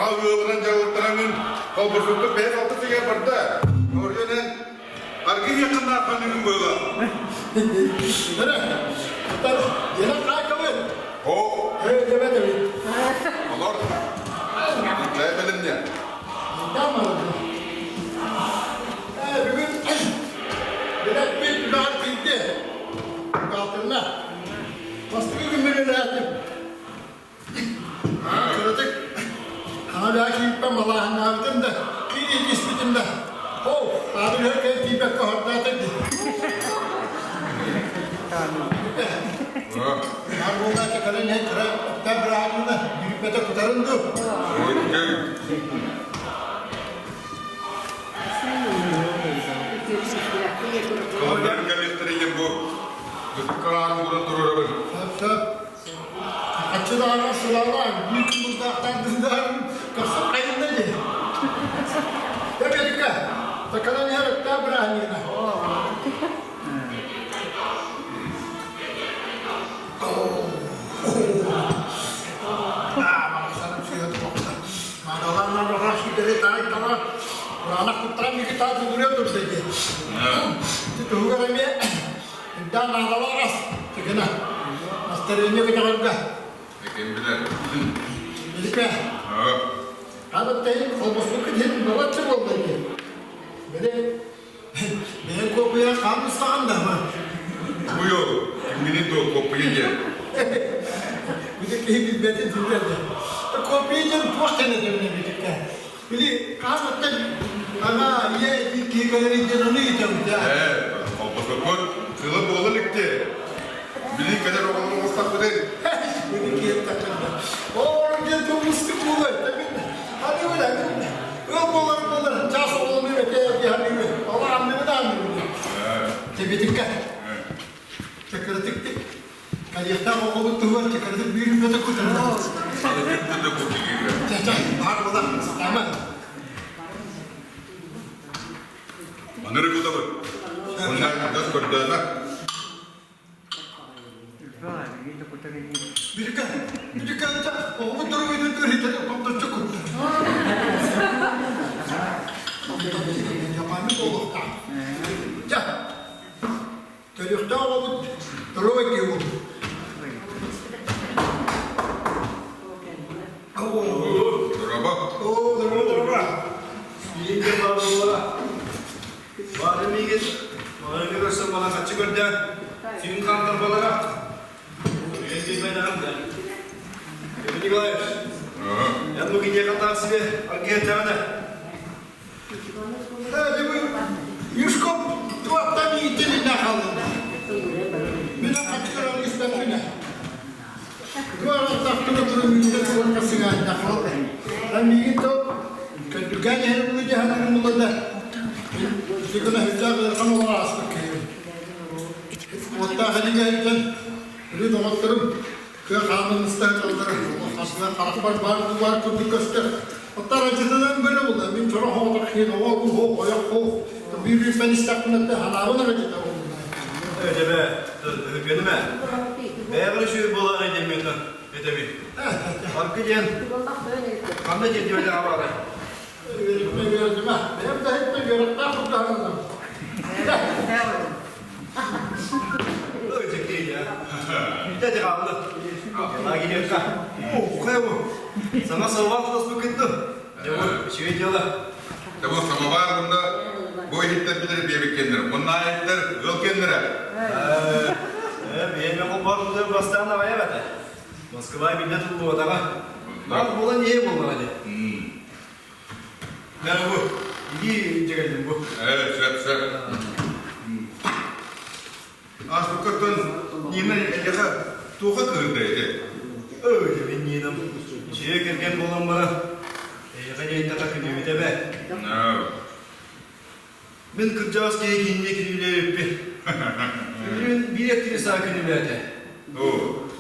Саҥа ыалынан дьарыктанаммын холбосукка бэйэ-алта сыгар барда. Орденен аргы иэххиннаах ханныгын быыла. Эрэ, тар, еле кайкабын. О, Э, дебет эбит. олор. Чай бэлэмне. Тамам. Э, бүгүн билэппит үлэҕэр киирди. Балтынна. Бастакы күммүн үлээтим. Кыратык хаҥа киирбэм малааһыннаабытым да, киирии түспүтүм да, оо, аадырыһа кэлэн тиийбэккэ хордаата дии. Наар буолааччы кэлэн иһэн кыра оттоох бырааһынньыгына бүрүппэтэ кутарын дуу? Кыланнар кэлиэхтэрэ диэн бу кытыккалаан ууран туруорабын. Сөп-сөп. Хаччылаана сылаалаан, биир күн бултаахтаан дындаан көхсүм хайынна дии. Эбэтикэ, таканан иһэр өттөө бырааһынньыгына. Туһугар эмиэ Үрдээх наадалаах ас тыгына. Настарыанньа көтөҕөргө. Ким билэр? Биликэ. Хабыттайын холбоспукка диэн балачча буолла дии. Били бэйэҥ куоппуйа хаан устаҕын да ма. Буйу, киммини дуо куоппуйа диэн. Били киһи билбэтин билэр да. Куоппуйа диэн туох кэнэ дэмнэ биликэ. Били хаан оттон ана ийэ биир киһи кэлэрин диэн ону ыйытабыт Ээ, холбосуккут сыла буола иликти. Били кэлэр оҕолору оҥостохпутун. Били киһи такында. Оҕолору диэн тумустук буолар. Ханыы мин ыал буолар буолар чаас оҕолону этэ диһаныы. Ола анныбын анныбын. Тебитикка. Чакырытык Калиехтаах оҕобут туһугар чакырытык биир үлэтэ кутарда. Аны кыртыда кутугура. Чэ-чэ, баар буолар, сатаама. Аныры кутабыт. Онна газ көрдөөнө. Бүрүкэ, бүрүкэ оҕобут доруобуйатын көрүтэн томточчу кутта. Жапаны буолуохтаах. Чэ, Төрүөхтээх оҕобут доруобай киһи буолбут. Дороба. Оо, дороба, дороба. Бииргэ баар буолла. Баары миигин маҕаһыыҥҥа көрсөн балакаччы көрдөөн, сүүн хаамтар балаҕа. Үөн билбэтэҕим да. Петр Николаевич, эн бу киниэхэ таах себе аргыйатаҕына. Юшков туохтан иитилинэ халынна. Мин хаччыран истэппинэ. Туораттахтына туран үүтэ туран сыгааннахал. Миигин то көтүкэн иһэр булу дьаһанын булада. Сигына хүллээх ыархан олор ааспыт киһи. Уоттаах илигэ үлү доҕотторум Кыа хаанын ыстаһыталлара хасына харахпар баар баар курдук көстөр. Оттон ардьытынан бөрө була. Мин чорох оҕотох хиин оҕо уһуох ойох хоох. Биир үппэн истэхпинэ ханаабын эрэ боллуна. Өдебе, өбүөнүмэ. Бэйэҕэр үчүгэй буолаарай диэммитин этэбин. Аргы диэн ханна диэн диэбэтэҕэ баарай? Үөрүмэ, үөрүмэ. Бэйэм да иһиппэ үөрэхтээх курдаһанным. Саҥа самовар тутаспыккын Дьэ бу үчүгэй дьыала. Дьэ бу самовар уонна бу иһиттэр билэр биэбиккэннэр, уонна иһиттэр ыал кэннэрэ. Э, биэме холбоор тутар бастаан аҕайа бата. Москва биллэ туллубатаҕа. Баар буолан иһэ буоллаҕа дии. Мэ бу, иди дьэгэллим бу. Э, сөп, сөп. Ааспыккаттан Нина эйиэхэ туохха кыһырда ити? Өө, мин Нинам дьиэ кэргэн буолан баран, эйиэхэ диэтэххэ күнүүбүтэ бэ. Мин кырдьаҕас киһи кинини күнүүлээбиппин. Бүгүн биир актриса күнүүлээтэ.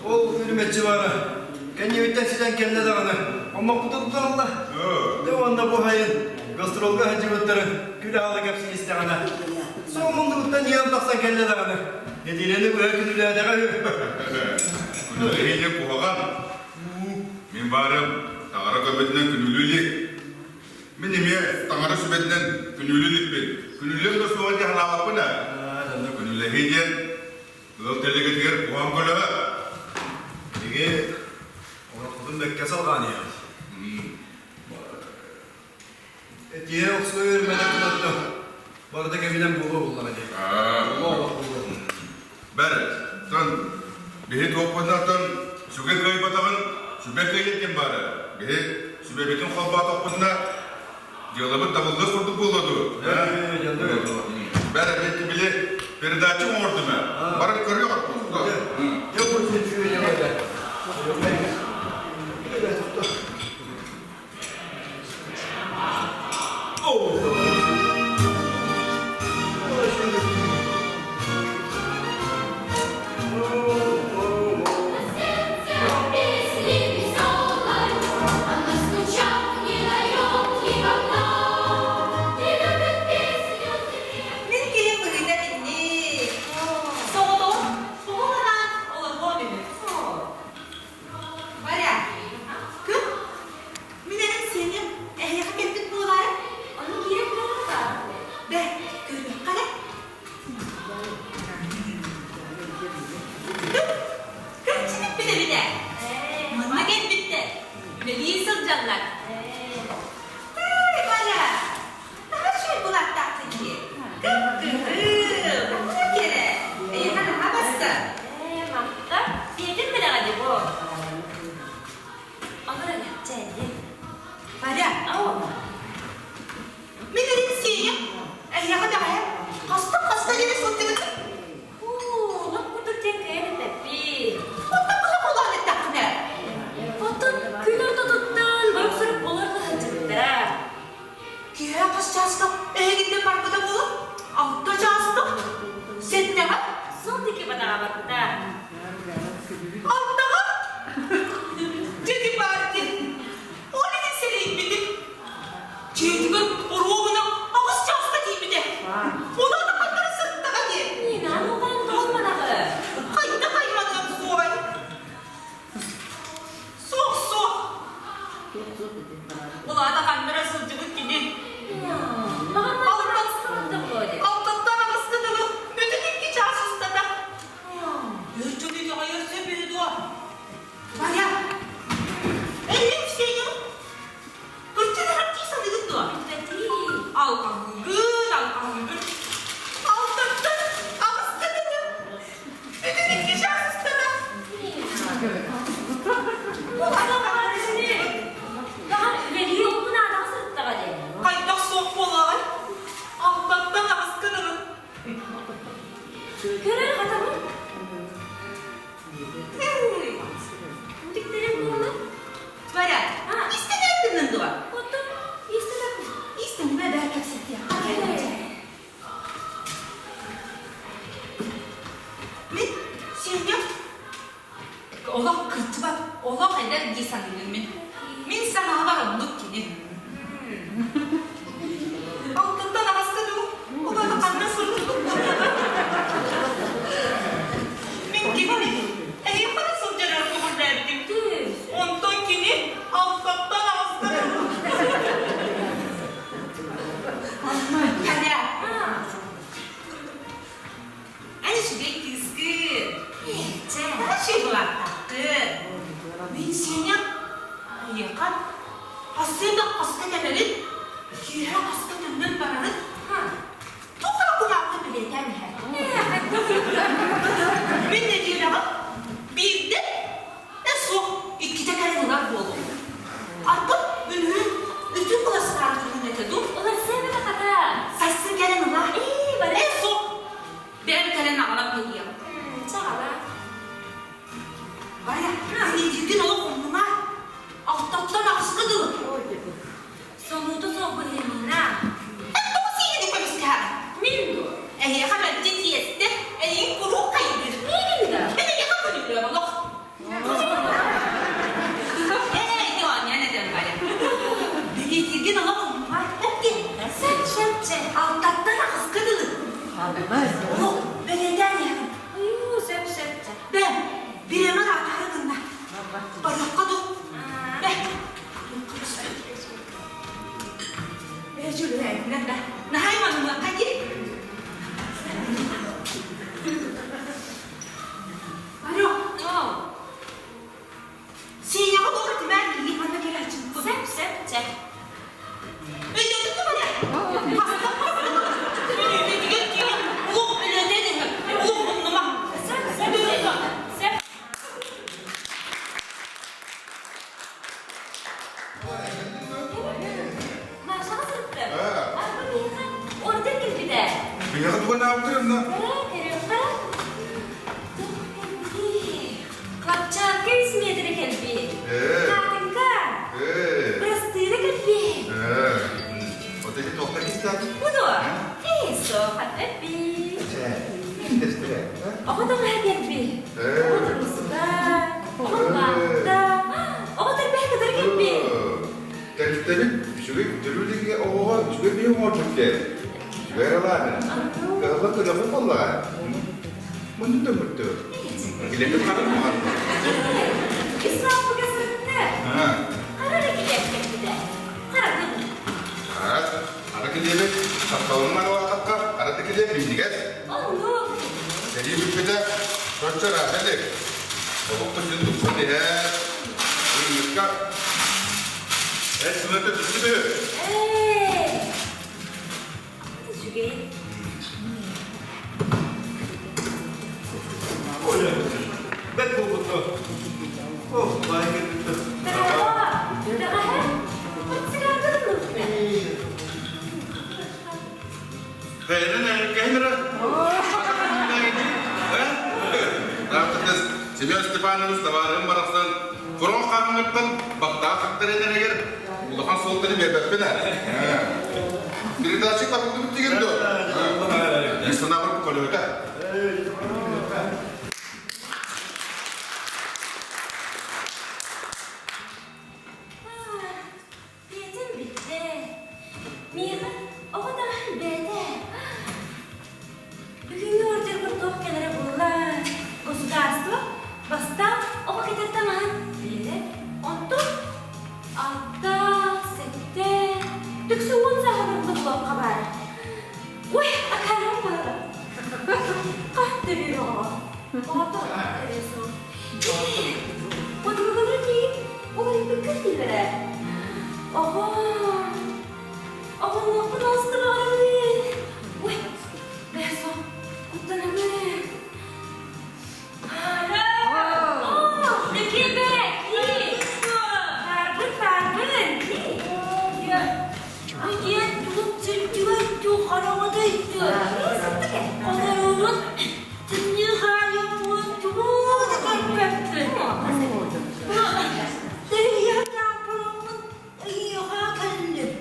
Ол үрүмэччи баара. Кэннибиттэн ситэн кэллэ даҕаны, оммоппута туталла. Дьэ уонна бу сайын гастролга сылдьыбыттарын күлэ-ала кэпсии истэҕинэ, суол муннугуттан иһэн тахсан кэллэ даҕаны, нэдиэлэни быһа күнүүлээтэҕэ үһү. Күнүүлэһиини куһаҕан. Мин баарым. Таҥара көмөтүнэн күнүүлүү илик. Мин эмиэ таҥара сүбэтинэн күнүүлүү иликпин. Күнүүлүөм да суоҕа дии санаабаппын ээ. Күнүүлэһии диэн ыал тэлэгэтигэр куһаҕан көлөһө. Биһиги олохпутун бэккэ салҕаан иһэбит. Этиэ охсуо үөрмэтэх тутатта. Барыта кэминэн буолуо буллаҕа дии. Буолуо олох буолуо. Бэр, тон биһи туохпутунан сүгэ кыайбатаҕын сүбэ кыайар диэн баара. Биһи сүбэбитин холбоотохпутуна дьыалабыт табыллыах курдук буолуо дуу? Бэр, эбиэти били передача оҥордум ээ. Баран көрүөх Дьэ, бу үчүгэй дьыала. Мин киһим быһыыта итинник. Соҕотоҕун тоҕо бараан олорбот үһү. Варя, күн мин эрэн сиэним эһиэхэ кэлбит буолаары, ону киирэн көрүөххэ. Бэ, көрүөххэ эрэ. Күн, кырчык эбитэ. Манна кэлбиттэр. Үлэлии сылдьаллар. Эй, Варя, наһаа үчүгэй булааттааххын дии. Кып-кыһыл, наһаа кэрэ. Эйиэхэ наһаа барсар. Ээ, махтал. Сиэтин билэҕэ дии бу. Олорон чэйди. Варя, мин эрин сиэйим. Эйиэхэ даҕаһы хаста-хаста диэри сылдьыбытым. Уу, лоп курдук диэн кыайан эппэппин. Оттон быһа холоон эттэххинэ. Оттон күн ортотуттан борук-сорук олорго сылдьыбыттара. Киэһэ хас чааска эһигиттэн барбыта буолуо? Алта чааска? Сэттэҕэ? Сол диэки бадаҕа барбыта. Алтаҕа? Дьэти баар дии. Ол иһин сэрэйбитим. Дьиэтигэр оруобуна аҕыс чааска тиийбитэ. Онон ханнара сырыттаҕа дии. Нина, ну-ка, тоҕо манаҕы? Хайдах айманыам суоҕай? Суох, суох. Улаата ханнара сылдьыбыт кини. Алтаттан аҕыска дылы бүтүн икки чаас устата. Өртүн итэҕэйэр сөп үһү дуо? Варя, эйигин Ксения кырдьан эрэр дии саныыгын дуо? Алҕаһыыгын, алҕаһыыгын. Алтаттан аҕыска дылы бүтүн икки чаас устата. Хайдах суох буолаҕай? Алтаттан аҕыска дылы. Көрөр хатабын. Диктерин буолла. Варя, истэнэттиннин дуо? Оттон истэнэппин. Истэнимэ бээр кэпсэтиэх. Мин Сеня олох кырдьыбат, олох эдэр дии саныыбын мин. Мин санаабар оннук кини. Алтыттан аҕаска дуу, улахан ханна суруйбут Мин кини эһиэхэ да сылдьарар көҕүллээбитим. Онтон кини алтаттан аҕаска дуу. Таня, эн үчүгэй кыыскын. Чэ, былааттааххын. Мин Сеня эйиэхэ хасыы да хаста кэлэрин, киэһэ хаста төннөн барарын туох эрэ кумааҕыны бэлиэтээн иһэр. Мин нэдиэлэҕэ биирдэ Э суох, иккитэ кэлэн ылар буолуом. Артык үһүн бүтүн кыластаан күһүн этэ дуу? Ыларсыа хата. Сарсын кэлэн ыла. Ээ, бары. Э суох, бэйэм кэлэн аҕалан биэриэм. Чаҕала. Варя, илиитигин олох умнума. Алтаттан аҕыска дылы. Сонуута суох быһыымына. Эн тоҕо сиигини көмүскэһэр? Мин дуо? Эһиэхэ мэлдьи тиэстэ, эйигин куруук хайгыыр. Миигин да? Мин эйиэхэ күнүүлүөм олох. Ээ, ити оонньоон этэн Варя. Билиитигин олох умнума. Эппи, Сөп-сөп-чэ. алтаттан аҕыска дылы. Олох бэлиэтээн иһэҕин. Уу, сөп-сөп-чэ. Бэ, бириэмэ аатаары гынна. Барыахха дуу. Бэ. хаалбытыр онно? Көрүөххэ. Туох кэлбитий? Хапчаакка үс миэтэрэ кэлбит. Хаатыҥка. Бырастыына кэлбит. Вот эти туохтан кистээт? Бу дуо? Суох, эппит. Оҕо таҥаһа кэлбит. Оҕо турусуга, оҕо лаахта, оҕо тэрбэһэ кытары кэлбит. Тэрилтэбит үчүгэй төрүүлүгэ оҕоҕо үчүгэй биһи оҥорбут диэн. Үчүгэй аралааны. Кыһаллан көрөҕүн буоллаҕа. Муннун төҥүртү. Килэппит хара муһан. Исааппыга сырытты. Хара эрэ килиэп кэлбитэ. Хара күн. Хара килиэбит тапталын маныаатахха хара да килиэп минньигэс. Оннук. Сэрии бүппүтэ соччо ыраата илик. Олохпут син тупсан иһэр. Ырыынакка эт сыната түстү үһү. Ээ, үчүгэй. Оля, бэт буолбут дуо? Ох, баай кэлбит Браво! Бэҕэһээ портсигардын ылбыт. Семен Степанович табаарыһым барахсан фронт хаһыҥҥыттан баттаах хаттарыгар улахан суолтаны биэрбэппин ээ. Передача табыллыбыт деген дуо? Мин санаабар көлөһөтө. Петям бүттэ. Миэхэ оҕо даҕаны бэйэтэ. Бүгүҥҥү ордербар туох кэлэрэ буолла? Государство бастаан оҕо кэтэр таҥаһын биэрэр, онтон алта, сэттэ, түксү уон сааһыгар буллахха баара. Ой, акаарым баара. Хат төрүүр оҕо. Оҕото эрэ суох. Подругалар миигин уларыйбыкка дииллэрэ. Оҕо, оҕолуохпун оҕустараҕарабын. Ой, бэсо, куттанабын. Аара! Оо, Лүкүбэ, Хаарбын, хаарбын. Диэн тугун сүрдүгэр туу хараҥадай Олоруун Тымныы хаайыммын тугу да көрбөппүн. Тэйиэхэ тааппыраммын эйиэхэ кэллим.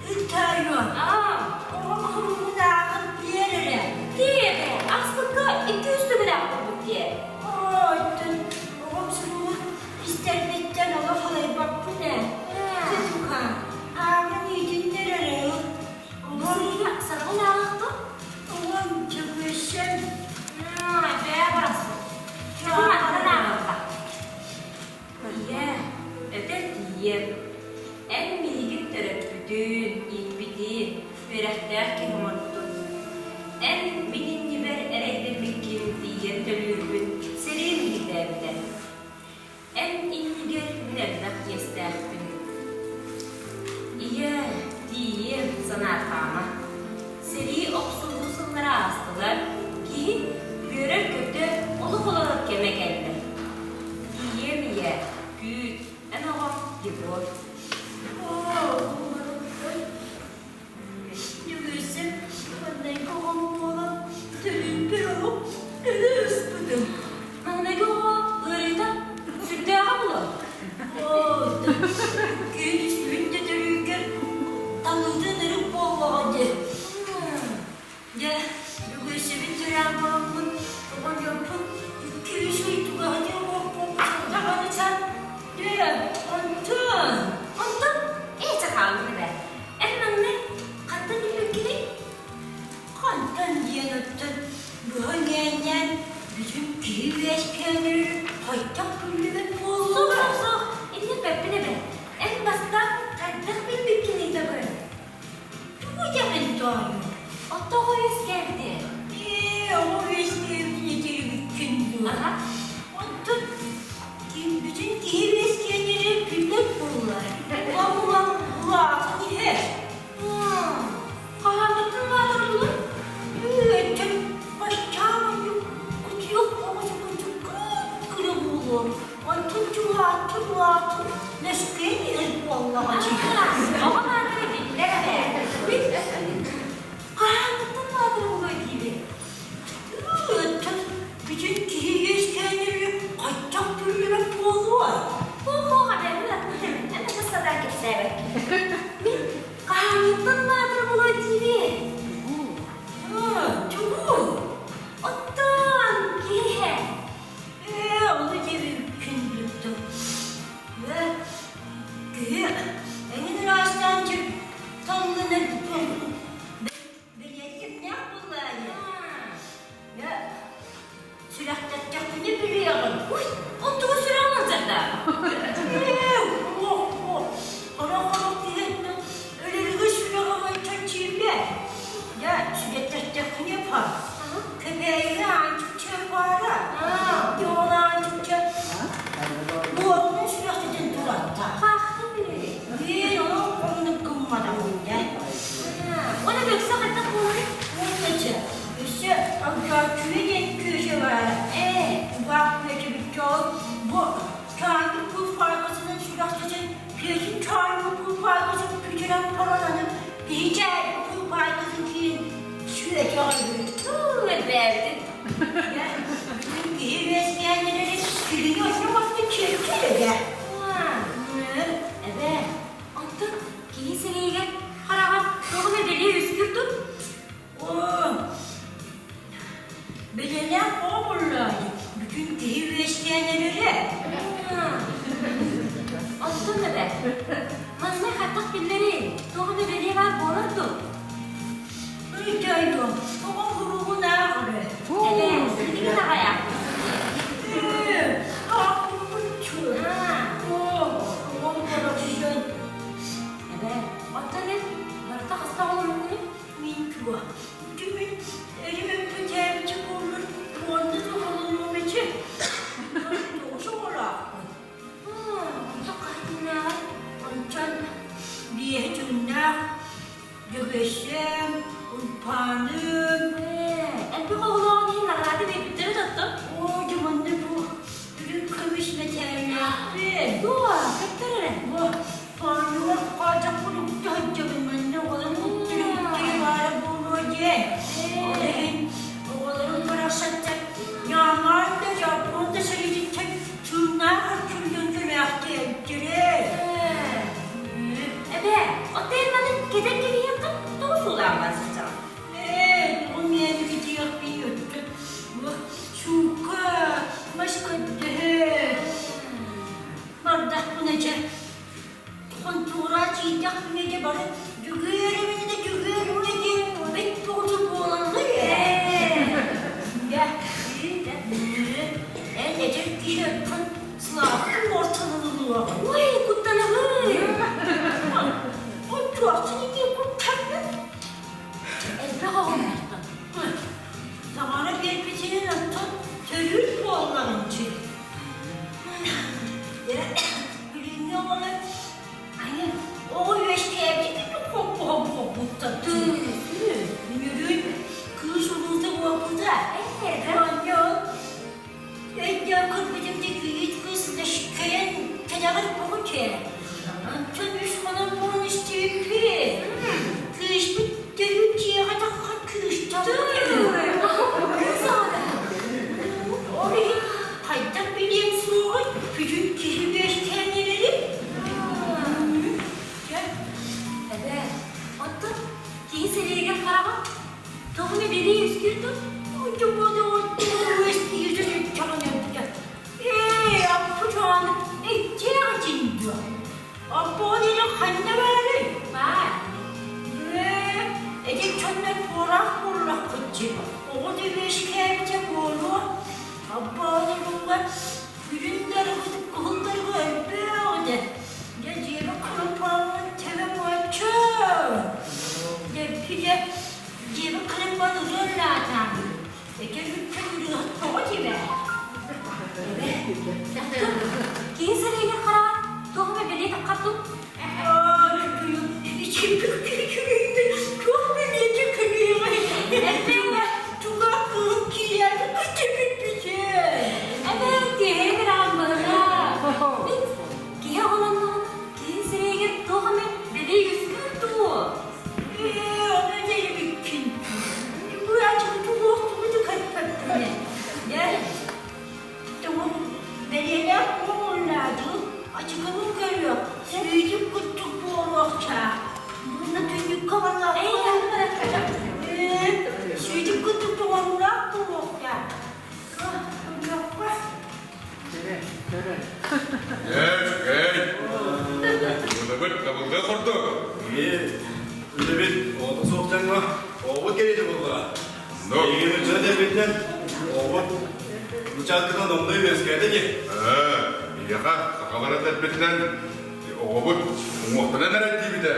Ытайа, оҕом суругунааҕын биэр эрэ. Диэ, аспыкка 200 төгүлээх буолбут диэ. Оттон оҕом суругун истэрбиттэн олох алайбаппын ээ. Тутука, ааҕын иитиннэр эрэ. Сыыһа сараҕын ааҕахпын. Оҕом чөкүөссэм. Бээ барахсан. Чөкү ааҕалла. Ийээ, өтө тиийиэм. Эн миигин төрөппүтүн, ииппитин, үөрэхтээх киһи оҥорбутун. Эн мин иннибэр эрэйдэммиккин тиийэн төлүүрбүн сэриим иһиллээбитэ. Эн иннигэр мин элбэх иэстээхпин. Ийээ, тиийиэм, санаарҕаама. Сэрии охсуһуу сыллара аастылар, киһи үөрэр-көтөр, олох олорор кэмэ кэллэ. Тиийиэм ийээ, күүт, эн оҕоҥ Егор. Үгүсүм маҥнайгы оҕом буолан төрүүрбэр оҕом өлө ыспытым. Маҥнайгы оҕо ыарыыта сүрдээҕэ буолуо. Күн үстүүн да төрүүргэр талыытын ырык буоллаҕа дии. Дьэ, үгүсүбүн төрөөн бараммын оҕонньорбун икки-үс ый тугаһытыы оҥорбуппун даҕаны Дьэ, онтон Онтон ээ чахаалын эбээ. Эн манна хантан билбиккиний? Хантан диэн оттон быһа ньээнньээн бүтүн киһи үөскээнэр хайдах күллүбэт Суох, буоллуҥ? суох, суох. Иннин эбээ. Эн бастаан хайдах билбиккиний дагы? Тугу итэҕин тоойуом? Оттоҕо үөскээбити. Ээ, оҕо үөскээбитин этэрибиккин дуо? Аха. Оттон бүтүн киһи үөскээнэрэ билбэт буоллар. Улам-улам улаатан иһэр. Хаһааҥҥыттан баатырдылар? Үөттэн баччааманньык кутуйах оҕото курдук кып-кыра буолуо. Онтон чугаһааттан улаатан мөскүөн иһэр буоллаҕа дии. Оҕо баатыра биллэр эбээт. Мин хаһааҥҥыттан Уй, онтуга сүрэҕим алдьарда. Хорох-хорох киһиттэн өлөрүгэ сүрэҕэ ыйтан чиимэ. Дьэ, сүгэттэхтэххинэ пар. Кэбээйигэ аанчыкча баара. Дьэ, ол аанчыкча буорунан сүрэхтэтэн туратта. Хаахтын билэри. Биир олох оннук гымматаҕым дьэ. Оны бөксө хаттах буолары? Уонначы, өссө Алгааччуйа диэн күөсэ баара. Ээ, Убаах күөсэ бүттэ ол бу чаайбыт пул файкасынан сүрэхтэтэн Петин чаайбыт пул файкасын бүтэрэн баран аны киһи чаайбыт пул файкасын киин сүөтэҕэ үһү. Туу, элбээбитин. Дьэ, бүтүн киһи үөскээн эрэри киһини оннук оттон чиэккэ Эбээ, онтон киһи сирэйигэр хараҕар тоҕо эмэ бэлиэ үөскүүр дуу? Оо, бэлиэлээх оҕо буоллаҕа бүтүн киһи үөскээн эрэрэ. Онтон эбээ, манна хаттах биллэрий, тоҕо эмэ бэлиэ баар буолар дуу? Ыйдайдым, оҕо куругун ааҕары. Эбээ, билигин аҕайа. Ээ, аахпыппыччы. Оо, оҕом барахсан. Эбээ, оттон эн барыта хаста оҕоломмуккунуй? Мин туо, түмүн эрим өппүтээбиччэ буоллар, уонна да оҕолонуом этэ. Тоҕус оҕолоохпун. Онтон хаһытыннааҕый? Онтон биэһэ тыыннаах Дьөгүөссэм, Уйбааным. Ээ, элбэх оҕолооҕун иһин наҕараада биэрбиттэрэ да оттон? Оо, дьэ манна бу үрүҥ көмүс мэтээллээхпин. Дуо, көттөр эрэ. Бу Оонньуур хаачах курдук сылдьабын манна оҕолорум үттүрүттэрэ баара буолуо диэн. Ол иһин оҕолорум барахсаттар ньаамаан да дьоппуон да сэриититтэн тыыннаах өрчүллэн кэлээхтиэбиттэрэ. Эбээ, оттон эн маны кэтэн кэбиһиэххин тоҕо суулаан баран сылдьаҕын? Ээ, тоҕо миэнэ кэтиэхпин өттө суука, мас көрдөһө. Бардахпына дьэ Хонтуора тиийдэхпинэ дьэ бары Дьөгүөрүмүнэ да Дьөгүөрүмүнэ диэн бэт тоҕото буолаллар ээ. Дьэ, эн эдэр киһи оттон Славка ортолонулуо. Ой, куттанабын. Онтуохтун ити куттаннын. Элбэх оҕолоохтон. Таҥара биэрбитинэн оттон төрүүр буоллаҕын дии. Билиҥҥи оҕолор айы оҕо үөскээбит хоппоһо буолбуттар Мүрүн кыыс улуута буолбута. Оонньоон өйдөөн көрбүтүм де кийиит кыыс лэшкэйэн кэтэҕэр бугуче. Онтон үс хонон буолан истибиппит. Кыыспыт төрүүр дьиэҕэ таххан кыыстан. Кыыс оҕото. Ол иһин хайдах билиэм суоҕай, бүтүн киһи үөскээн эрэрин? Дьэ, Эбээ, оттон киһи сирэйигэр хараҕа тоҕо эмэ бэлиэ үөскүүр дуо? Ээ, аппутааны иччиэҕэ чиндуо. Аппоҕун илэ ханна баарый? Баар. Ээ, ити чоннор буораах буоллаххыт дии. Оҕо да үөскээбитэ буолуо. Аббаанырууга үрүҥ дарыгы, кыһыл дарыгы элбэх этэ. Дьэ, дьиэбэ кырыпааммын тэбэ буоччу. Дьэ, дьэ, дьиэбэ кырыпаан ырыаллаатаан. Эгэ бүттэн ырыаһыт тоҕо дьиэбэ? Эбэ, киһи сирэйигэр хараҕар туох эмэ бэлиэ таххар дуу? Киһи оҕолонноҕуна киһи сирэйигэр туох эмэ бэлиэ үөскүүр дуо? Бэлиэлээх буоллаадыл ачыкыбын көрүөх, сүүтүк курдук буолуохчаа. Мунна түннүккэ барыахха. Сүүтүк курдук тоҕоруулаах буолуохчаа. Эй, Ылыбыт, табылга курдук. Үлэбит оҕото суох дьаҥҥа оҕобут кэриэтэ буоллаҕа. Ну, Эйигин ыччат эбитинэн оҕобут. Нуучча аттынан онно үөскээтэ дии. Биһиэхэ сахалар этэрбитинэн оҕобут уҥуохтанан эрэ диибитэ.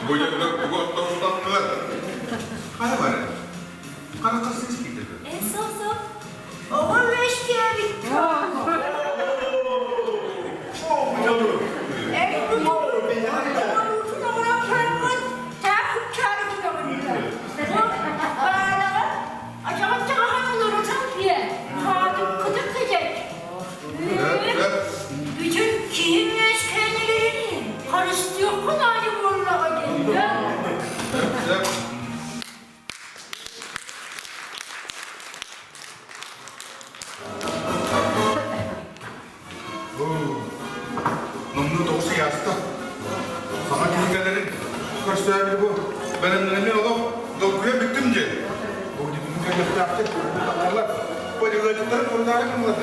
Бу дьоннор тугу оттоһустаттылар? Хайа бары? Харахха сыыс киирдэ. Э, соп, соп. Оҕо үөскээбит. Бүтүн киһи үөскээнилэрин харыстыаххын аайы буоллаҕа диэн. Номнуо 9 ыйааста. Саҥа кинигэлэрин көрсөөбүт бу бэлэмнэнэммин олох долгуйа бүттүм диэн. Бу дьүһүнүн кэлиэхтээхтик тахаллар. Бу ыалдьыттары курдаары гыннылар.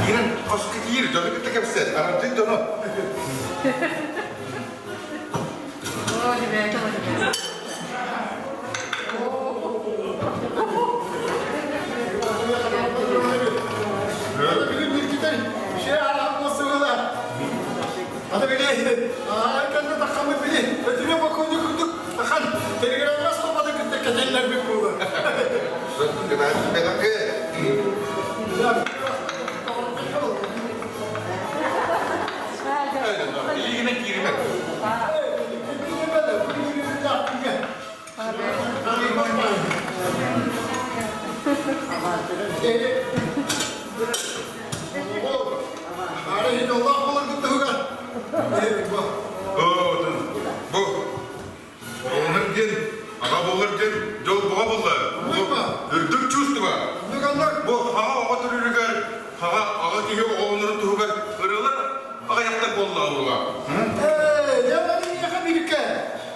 Киирэн хоско киир, дьону кытта кэпсэт, аралдьый дьону. Аны били, кэннэ таххаммыт били, өтүрүө бокуонньук курдук тахан телеграмма соппаты кытта кэтэллэрбит буолуо. Илиигинэн кииримэ. Бу оҕонор диэн аҕа буолар диэн дьол буҕа булла. Үрдүк чувство. Бу хаҕа оҕо төрүүрүгэр хаҕа аҕа киһи оҕолорун туһугар ырыалар аҕыйахтар буоллаҕа була.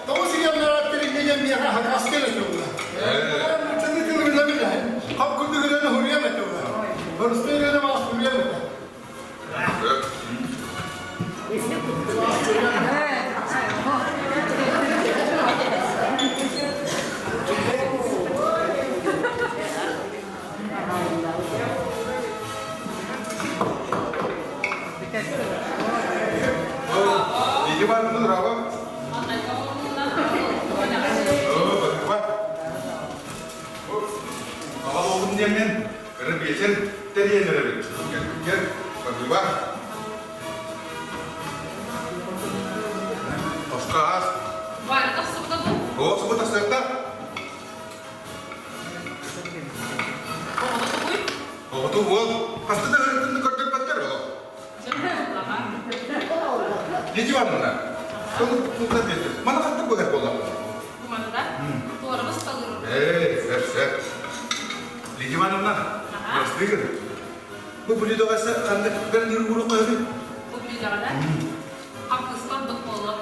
Тоҕус ыйаннарааттарыгынан миэхэ хакаска эрэ турла. Нууччалыы тылы билэбин хап курдук ырыаны суруйам этэ Борустуой ырыаны баҕас суруйам этэ. Иди бар, браво. Аҕа буоллум диэммин, кыра биэчэр тэрийэн эрэбит. Кэлбиккэр бардыба. Хоско аас. Бары тахсыбыта бу. Оо, субу тахсыахта. Оҕото тугуй? Оҕото уол. Хаста да ырыттын көрдөрбөттөр ол. Дети Ивановна, мана хатта быһар буолла? Буманда? Туорабыс талыр. Эй, сэр, сэр. Лидия Ивановна, здравствуйте. Бу блюдоҕа ханнык гарнир ууру қойды? Бу блюдоҕа хаппыстан дық болу.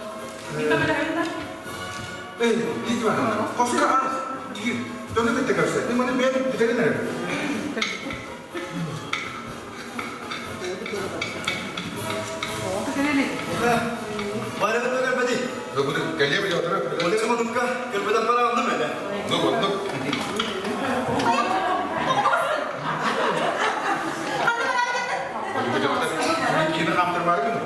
Эй, Лидия Ивановна, қосқа ас, кир, дöne кытта көрсө. Мен маны мен битерин эрем. Барыгын көрбөдүй. Кэлиэ биле отыра. Олександровка көрбөдөн бараанным эле. Ну, ну. Кини хаамтарбаары гыныр.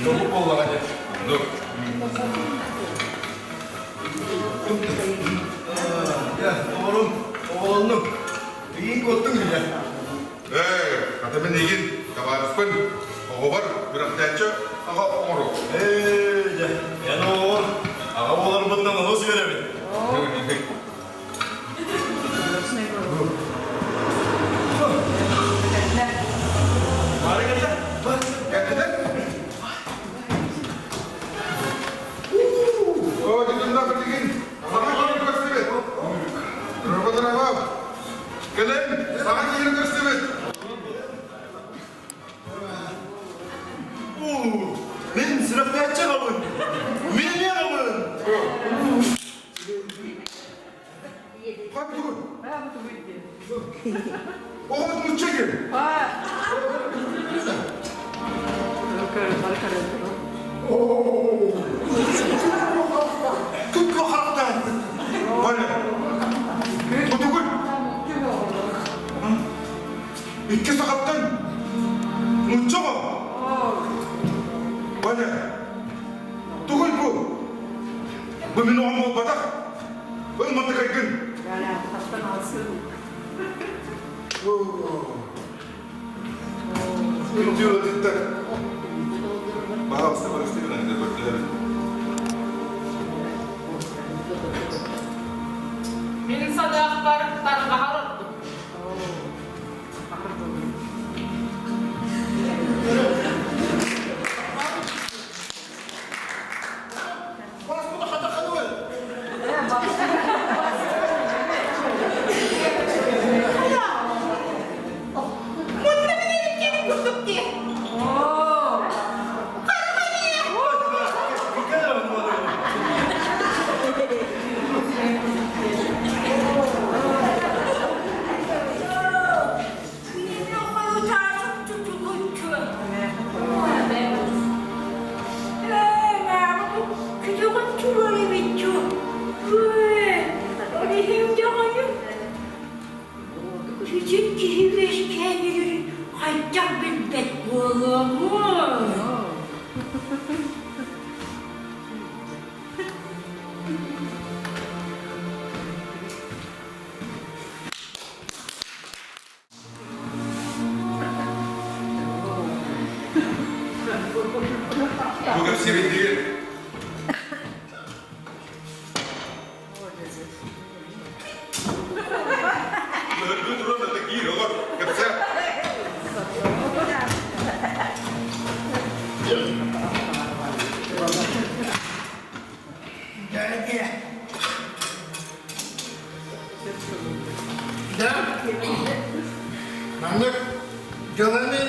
Жолу боллаға деп. Ну. Я, оҕолум, оҕолоннум. Игин коттуң иле. Ээ, ата мен игин табаарыспын. Оҕобор күрэхтээччи аҕа оҥоруох. Ээ, дьэ, эн оҕоҕор аҕа буоларбыттан олус үөрэбин. Бары кэллэ. Кэллилэр. Оо, дьонунна билигин саҥа киһини көрсүбүт. Дорогой Кэлэн саҥа киһини көрсүбүт. Мин сүрэхтээччи аҕабын! Мин эмиэ аҕабын! Оҕо нуучча ким? Күккө харахтаан. Валя, Кутугун! Икки сахаттан нуучча оҕо! Валя, тугуй бу? Бу мин оҕом буолбатах. Ыл мантыкайгын. Күндү ыалдьыттар. Пожалуйста, прости, Мин санаахпар тарҕаһар ордук. Мунна билэрим кини курдук дии. Күчүк киһи үөскээн хайдах билбэт буолуомуй? Бу кэпсиэбит диир. Мөһөргүү туран да киир, олор, кэпсээ. Да, маннык дьыланы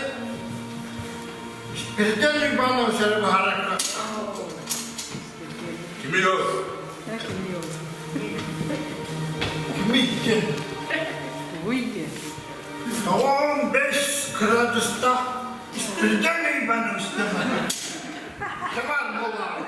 Спиридон Иванович эрэ быһаарарга. Кимий ол? Кимий диэн? 15 градустаах Спиридон Иванович диэн Кемар буолаҕын.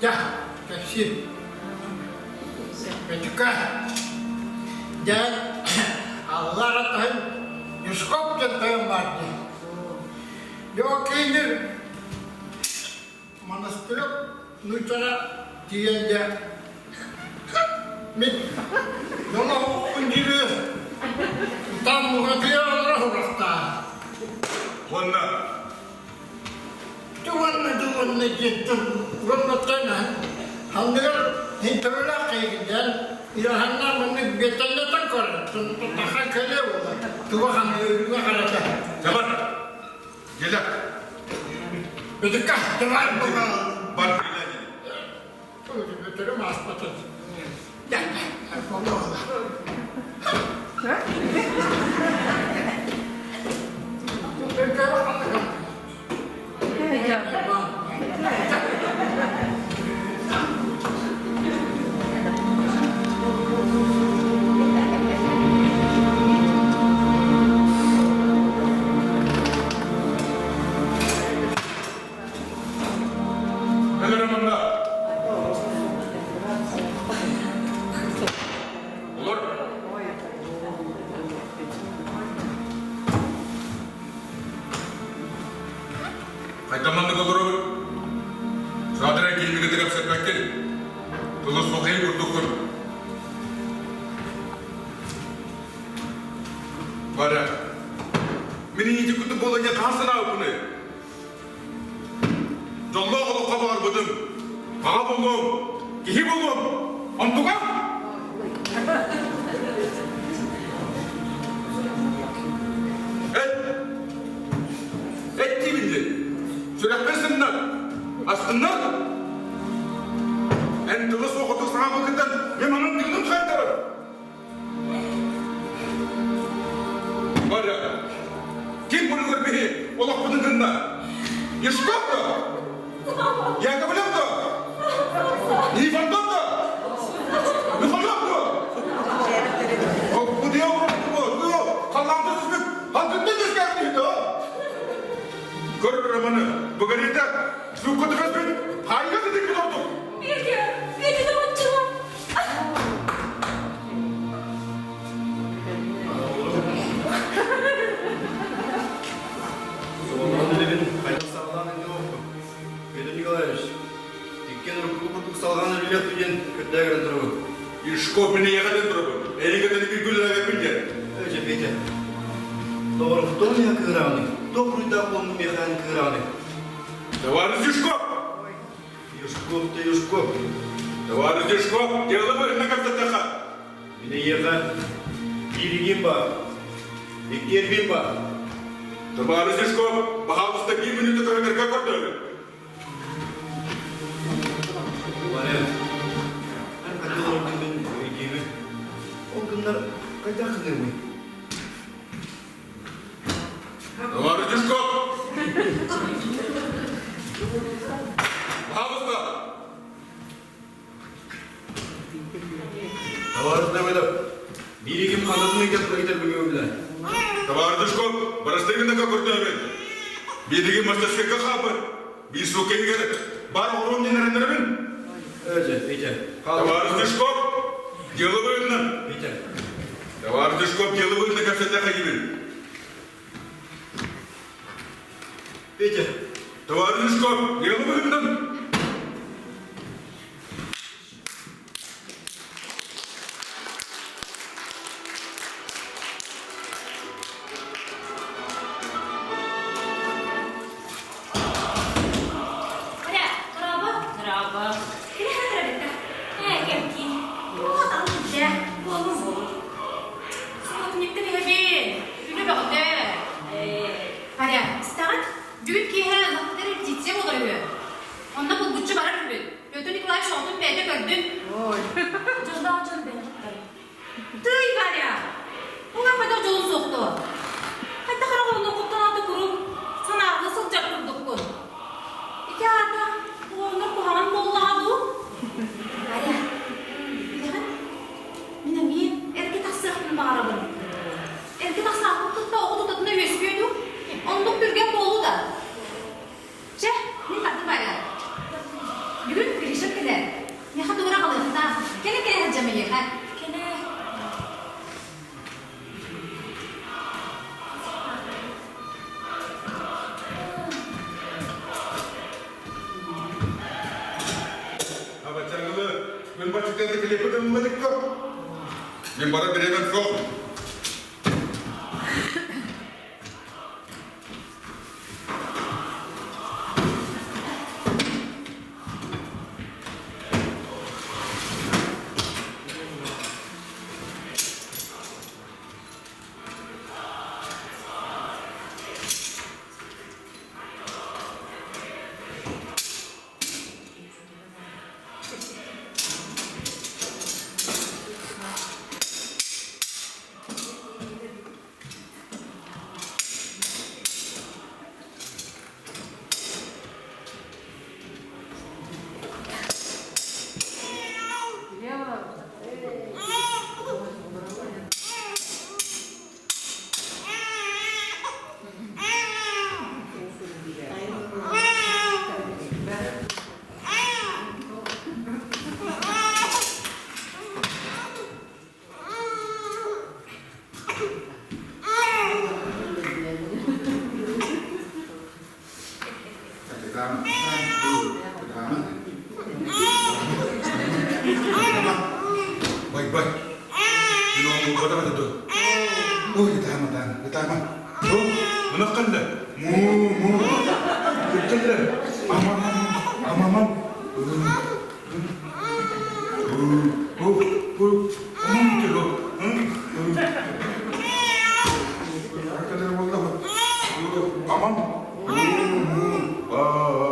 Дьэ, кэпсиир. Бөтүкэ, дьэ, аллар атаһын Юшков диэн тойон баар дии. Дьэ, кинилэр монастырь нууччара тиийэн дьэ, мин дьолоһукпун дьири там муҥатыйа олоро сурахтаа. Уонна Туонна туонна диэттэн уоннаттан ханныгар интервьюлаах киһигин Иоһанна маннык биэтэллэтэн көрөр таха кэлэ буола туга ханна өрүүгэ харата Табар Геля Бөтүккэ табар була Бар Геля Бөтөрүм ааспатын Өлөрө манна. Варя, мин ити курдук буолан дьэ хаһан санаабыппыный? Дьоллоох олоххо баҕарбытым, аҕа буолуом, киһи буолуом, онтугам! Эт, эт диибин дии, сүрэхпин сымнат, астыннар! Эн тылы суохутук саҥарбыккыттан мин манан тыыным хайдарар! Варя, ким булугар биһи олохпутун гынна? Ешков да? Яковлев да? Иванов да? Михайлов да? Бу диye Халлаанта түспүт, хантыттан үөскээбит да? Көр романы, Бугарита, суукка түбэспит, хаайыга сытык ордук. Петя, Петя, доҕоччугум! Суоллаан үлэбин хайдах саҕалаан ыҥырыахпын? Петр Николаевич, иккиэн урукку курдук салҕаан үлэлиэх диэн көрдөө көрөн турабын. Ишков мин эйиэхэ турабын. Эйиэхэ биир диэн. Өөдьө, Петя, доҕорум, тоҕо миэхэ кыыраҕыный? Тоҕо буруйдаах буоллум миэхэ эн кыыраҕыный? Товарищ Юшков! Юшков да Юшков. Товарищ Юшков, дело быһына кэпсэттэххэ. Мин эйиэхэ бииригим баар, иккиэрбин баар. Товарищ Юшков, пожалуйста, биир мүнүүтэ көһөтөргө көрдөһөбүн. Варя, эн хайдах олордун мин өйдүүбүн. Ол гыннар хайдах гыныамый? Товарищ Юшков! Пожалуйста! Товарищ Давыдов, бииригим ханатын ыйга тура бүгүн Товарищ Юшков, барастыгын да көрдөһөбүн. Бииригим мастерскайга хаапыр. Биир суукка иһигэр бар оҕоруом диэн эрэннэрэбин. Өже, Петя. Товарищ Юшков, дело быһыытынан. Петя. Товарищ Юшков, дело быһыытынан кэпсэтэ хайыбын. Петя. Товарищ Юшков, дело быһыытынан. Варя, дорообо. Дорообо. Кини хатырабытта. Ээ, кэм кии. Туох илдьэ, буолун буолун. Субботникта биһэбин. Үлэ бөҕөтө. Ээ, Варя, истэҕин? Бүгүн киэһэ лаппытар репетиция буолар үһү. Онно булгуччу барар үһүбүт. Петр Николаевич оҕотун бэйэтэ көрдүн. Ой. Дьоллоох дьон бэйэҕиттэр. Тый, Варя! Уҥа хайдах дьолун суохтуо? Хайдах эрэ оҕолонуоххуттан аата куруук санаарҕыы сылдьар курдуккун. Ити аата оҕоннор куһаҕан буоллаҕа дуу? Варя, билэҕин, мин эмиэ эргэ тахсыахпын баҕарабын. Эргэ тахсааппын кытта оҕо тутатына үөскүө дуу? Оннук түргэн буолуо да? Чэ, мин бардым Варя. Бүгүн Гриша кэлэр. Миэхэ тугу эрэ аҕалыахтаах. Кэлэ-кэлэ сылдьам эйиэхэ. Кэлэ. Абачаҥылы, мин баччыктан килиэппит ылымматыкка. Мин бара бириэмэм суох. Бай, бай. Мин оҕом булбатах этэ дуо? Ой, ытаама, ытаама, ытаама. О, ынах кэллэ. Муу, муу. Ыт кэллэ. Амам, амам, амам. О, о, амам кэллэ. Кэлэр буолла. Амам. А-а-а.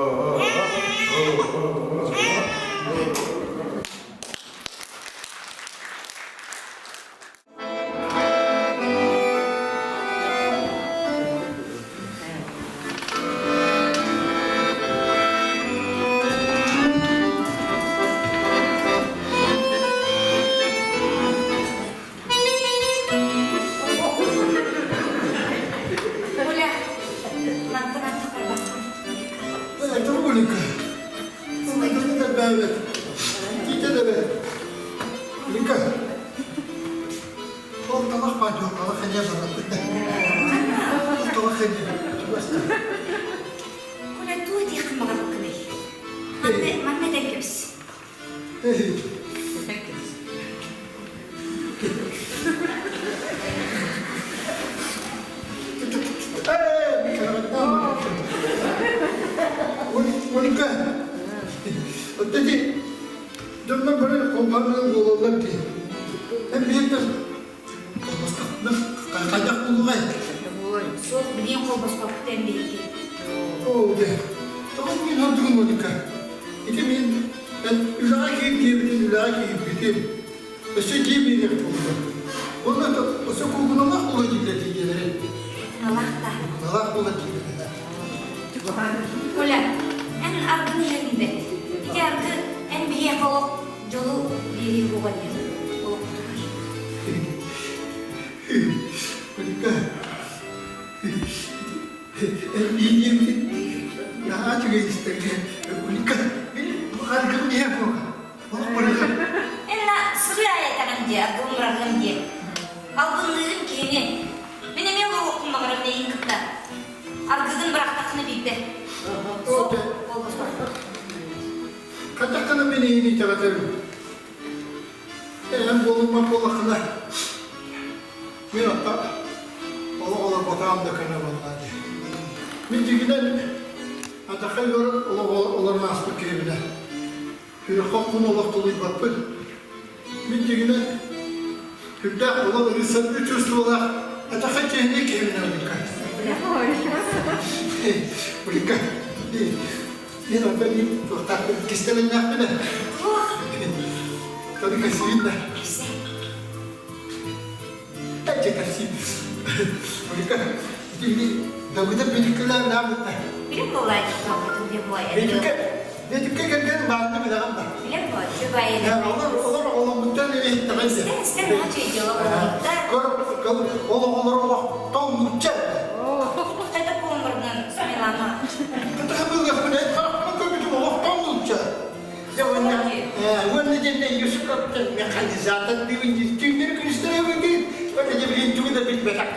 Оля, мантан антах барбаккын. Тоҕо Оленька? Ыллыгын элбээбэт. Итиитэ да бэрт. Оленька, ол талах баадьуо талах эмиэ барбыт да. Ол талах эмиэ чугас да. Коля, туох диэххин баҕарбыккыный? Манна, манна этэн кэбис. Этэн кэбис. Ольга, вот эти дьоннор бары холбоһон буолаллар дии. Эн биир хайдах буолуҕай? Суох, билиэн холбоспоппут эн биһиги. Оо, дэ. Тоҕо мин ордугун Моника? Ити мин эн үлэҕэ киир диэбитин үлэҕэ киирбитим. Өссө дьиэ биэриэх буолла. Уонна өссө куугуналаах буола дииллэр дьиэлэри. Куугуналаах да. Куугуналаах буола дииллэр. Коля, эн аргыны иһэрин бэрт. Ити аргы эн биһиэхэ олох дьолу биэрии буолан иһэр. Олохпутугар. Моника, эн наһаа үчүгэй истэргэ. Моника, мин аргым иһэ буола. Энна сырыы аайы дии, аргылымыраргым дии. Албынныырым киһини. Мин эмиэ олоруохпун баҕарам эйигин кытта. Аргыгын бырахтаххына биирдэ. Суох, буолбатах. Хатаххына мин эйигин итэҕэтэбин. Эн буолуммат буоллаххына, мин отта олох олорботоҕум да көнө буоллаа дии. Мин дьиҥинэн атахха олох олорон ааспыт киһибинэ. Сүрэххэ олох тулуйбаппын. Мин дьиҥинэн сүрдээх олох ырыссарбы чувстволаах атаха чиэһинэй киһибин Улика. Улика, мен онто биир туохтаахпын кистэлэҥнээхпин ээ. Тону кэсиин да. Эче кэсиин. Улика, ити Давыдов Бедиккэлээн наамытта. Билим буолааччы бу Бедикке Бедикке кэргэн баанны билэҕин да. Билем буолааччы баайы. Олор олор оҕоломмуттан иһиттэҕин Истэн истэн наһаа дьыала буолбуттар. Көр ол оҕолор олохтон нуучча. Хайда буолан Смилана. Кытаха былыахпын эн харахпын көрбүтүм олохтон нуучча. Уонна дьэннэ Юсуповтан механизатор дивин түүннэри күнүстэри эбитин. Уонна дьэ билин тугу да билбэтэх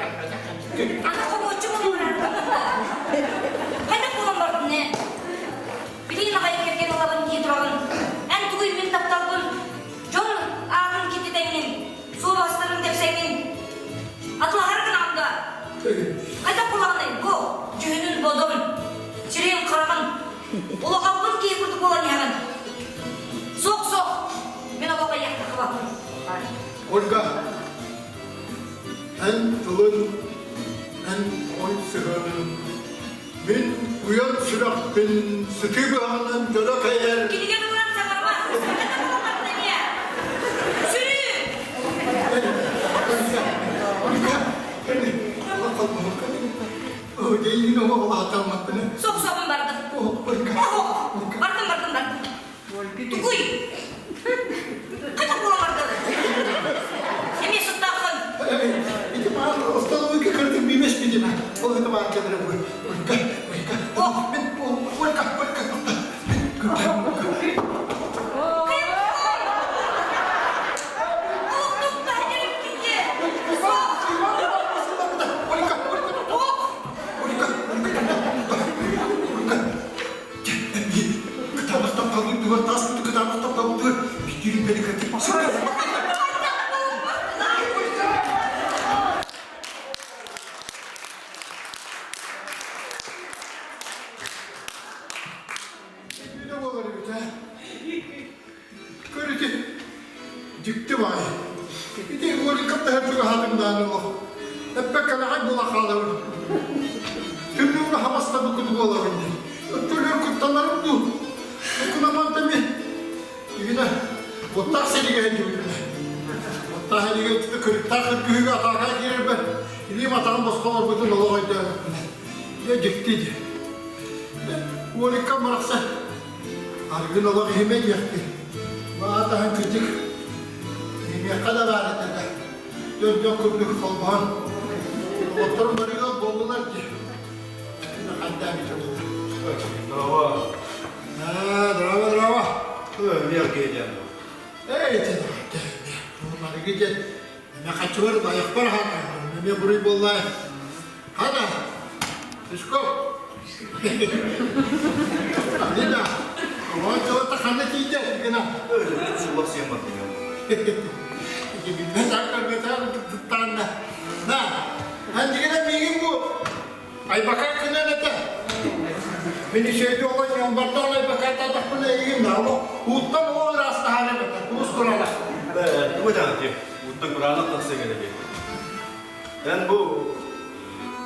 Аны хомуоччу буолан Хайда буолан бардын ээ? Билигин аҕай кэргэн ылабын дии тураҕын. Эн тугуй мин тапталбын, дьон аатын киттитэҥҥин, суобастарын тэпсэҥҥин атылаһар гынаҕын да? Хайдах буолаҕыный бу дьүһүнүн бодон, сирэйин-хараҕын Улахаммын киһи курдук буолан иһэҕин. Суох, суох. Мин олох айахтахыбаппын. Ольга, эн тылын, эн ой сыһыанын, мин уйан сүрэхпин сытыы быһаҕынан дьөлө кэйэр. Кинигэ туһунан саҥарма. Это буолбатын эмиэ. Сүрүү! Ольга, Ольга, Суох суохун бардым. Бардым, бардым, бардым. Тугуй? Хайдах буолан бардын? Эмиэ суттааххын. Ити баар остолобуйга кырдык биимэс бидиме. Ол это баар кэлэрэ бу. Ольга, Ольга. Мен Ольга, Ольга. көрдөһөр чугаһаатым даҕаны олох. Эппэккэлэҕэй буола хаалабын. Түннүгүн аһаҕастабы курдук буолабын дии. Өттүлүөр куттанарым дуу? Укунаман тами. Игинэ, уоттаах сэриигэ сылдьыбытым. Уоттаах сэриигэ кырыктаах кыргыһыыга атаака киирэрбэр илиим атаҕым босхо олорбутун олох өйдөөбөппүн. Дьэ дьикти дии. Уоликкам барахсан аргын олох иһимэ диэхпин. Баатаһан кырдьык иһимиэххэ да баар этэ да. Дьон-дьон курдук холбоһон оҕотторум бары ыал буоллулар дии. Хайдаа эбитэ буолла. Здорово. Аа, здорово, здорово. Мелкие диэн. Эй, ити Марыгы диэн эмэ хаччыбар байахпар хаата, эмиэ буруй буолла. Хана, Пешков. Лина, оҕо дьолото ханна тиийдэ гына? Суллах сиэн бардын. Билбэтэх көрбөтөх туттаанна. На, андигина миигин бу Айбакаа кынан этэ. Мин үчүгэйди олон ньолбордоон айбакааттаатахпына эйигин наало ууттан олох ыраастаһаары этэ. Курус кураанах. Тугу этэҕин Ууттан кураанах тахсыа кэлэби. Эн бу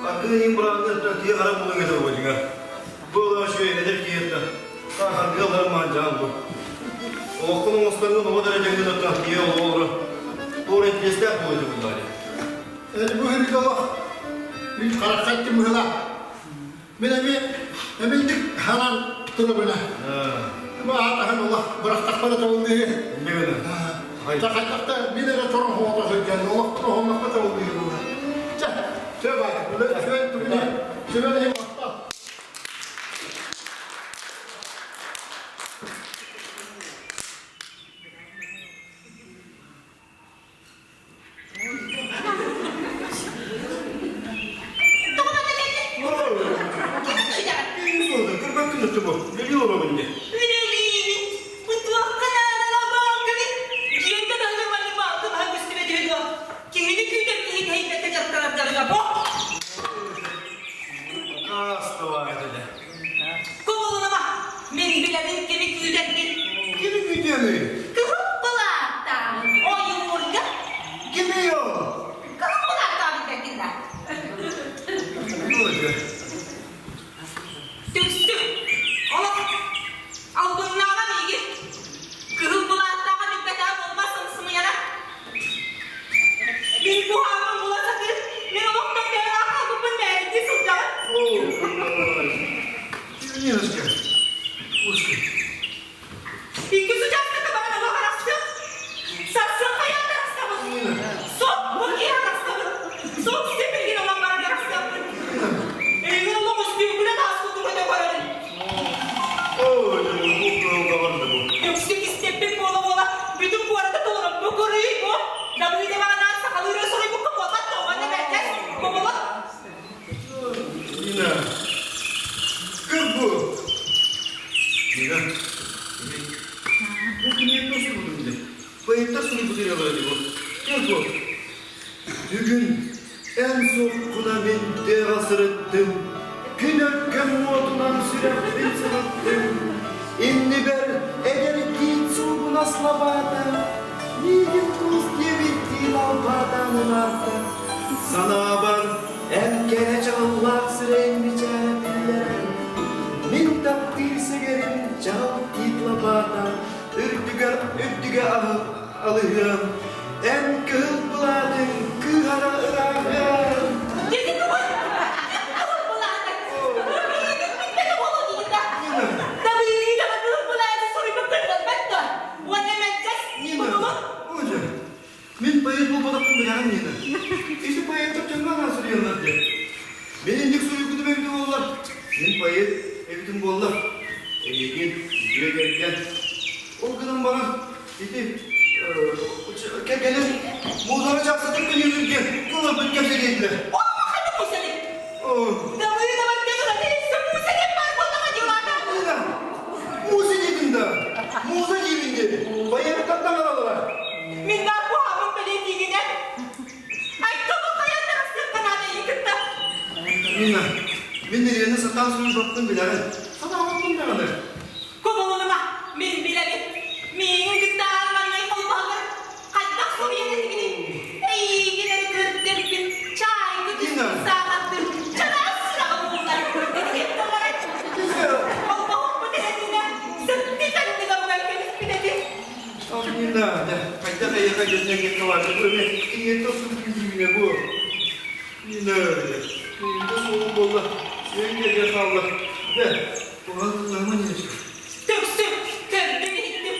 аргын иин бураанын тиэ хара булуҥ этэ буолдьуҥа. Бу олох үчүгэй эдэр киһиэттэн аргы аларым маанчаан бу. Олоххун оҥостаргын оҕо дэрэ дьэҥҥин оттон тиэ олоҕо туор интириэстээх буолуо буллари. Эн бу үрүт олох үт хараххаттым быһыла. Мин эмиэ эминник ханан турабына. Бу аатаһын олох бырахтахпына табыллыыһы. Тахайтахта мин эрэ торон хоото сылдьан олох тороһонноххо табыллыыһы буолар. Чэ, чэ бай, үчүгэй тугуна, сүбэн иһин махтал. Үлэлиибин, бу туохха наадалаабаҕыҥ дьиэҥ таһынан маннык баалтым аһа көстүбэт үһү дуо? Киһини күүтэр киһи кэһэйбэккэ дьарыктанар дьарыга бу. Кубулунума, мин билэбин кими күүтэргин. Кими күүтүөмүй? Кыһыл былааттааҕын ойуурга. Кими ол? Кыһыл былааттааҕын билбэккин да. Түксү! Олох албыннааҕа миигин. Кыһыл былааттааҕа билбэтэх буолма сымсымыйара. Мин куһаҕан була сатыыр, мин олохтон бэйэлээх хаалбыппын мээрийдии сылдьаҕын. Ниночка, ушки. Иккис учаастакка баран олох арахсыах. Сарсын хайаан да арахсабын. Суох, бу киһи арахсабын. Суох, син билигин онон баран арахсыахпын. Эйигин олох үстүүкүнэн ааспытын көтө көрөрүн. Ой, бу кыылга барда бу. Үксүк истэппит буола-буола бүтүн куораты толорон бу кырыы бу Давыда Ивановна сахалыыры суруйбукка буолбат да уонна бэркэ бобулун. Нина, кыр бу. Нина, бу киниэхэ суруйбутум дии. Поэттар суруйбут ырыалара дии бу. Кыр бу. Бүгүн эн суоххуна мин тыаҕа сырыттым, күн өркөн уотунан сүрэхпин сылыттым. Иннибэр эдэр киит суугунас лабаата, миигин куус диэбиттии лалбаатаан ыраатта. Санаабар эн кэрэ чаҕыллаах сирэйин мичээрэ биллэрэн, мин таптыыр сэгэрим чаҕыл тиит лабаата үрдүгэр үрдүгэ алыһыам, эн кыһыл былаатыҥ кыыһара ырааҕыам. Дьиҥи тугуй? Кыһыл былааты. Миигин билбэтэ буолуо диигин да. Давыдова кыһыл былааты суруйбуккун буолбат дуо? Уонна мэлдьэс Нина, кутулун. Оля, мин поэт буолбатахпын билэҕин Нина. Ити поэттар дьоҥҥо анаан суруйаллар диэн. Мин инник суруйбутум эбитэ буоллар, мин поэт эбитим буоллар, эйигин үтүө кэргэн. Ол гынан баран Ити кэлин музыка чахсытын күнүүргэ кылырбыт кэпсэтиэтилэр. Олоҕо хайда мусали? Давыдова Петра муса диэн баар буоллаҕа дьылаата. Муза диэтим да. Муза диибин диэби. Байыаттан таҥаралара. Мин баар куһаҕын бэлиэтиигинэн. Айттыбы хайан тарахсыахха наада кытта. Нина, мин Ирина сатаан суруйбаппын билэҕин. Сатаабаппын даҕаны. Кубулунума, мин билэбин. Миигин кытта аан маҥнай холбоһоллор. Хайдах суруйан этигиний? Эйиигин. диэххэ баар бу эмиэ ийэтэ охсубут күүһүнэ бу. Нина, ийэтэ суоҕум буолла, сиэн кэргэн хаалла. Дэ, оҕон тыллаһыма Ниночка. Төхсү, көрдүм иһиттим.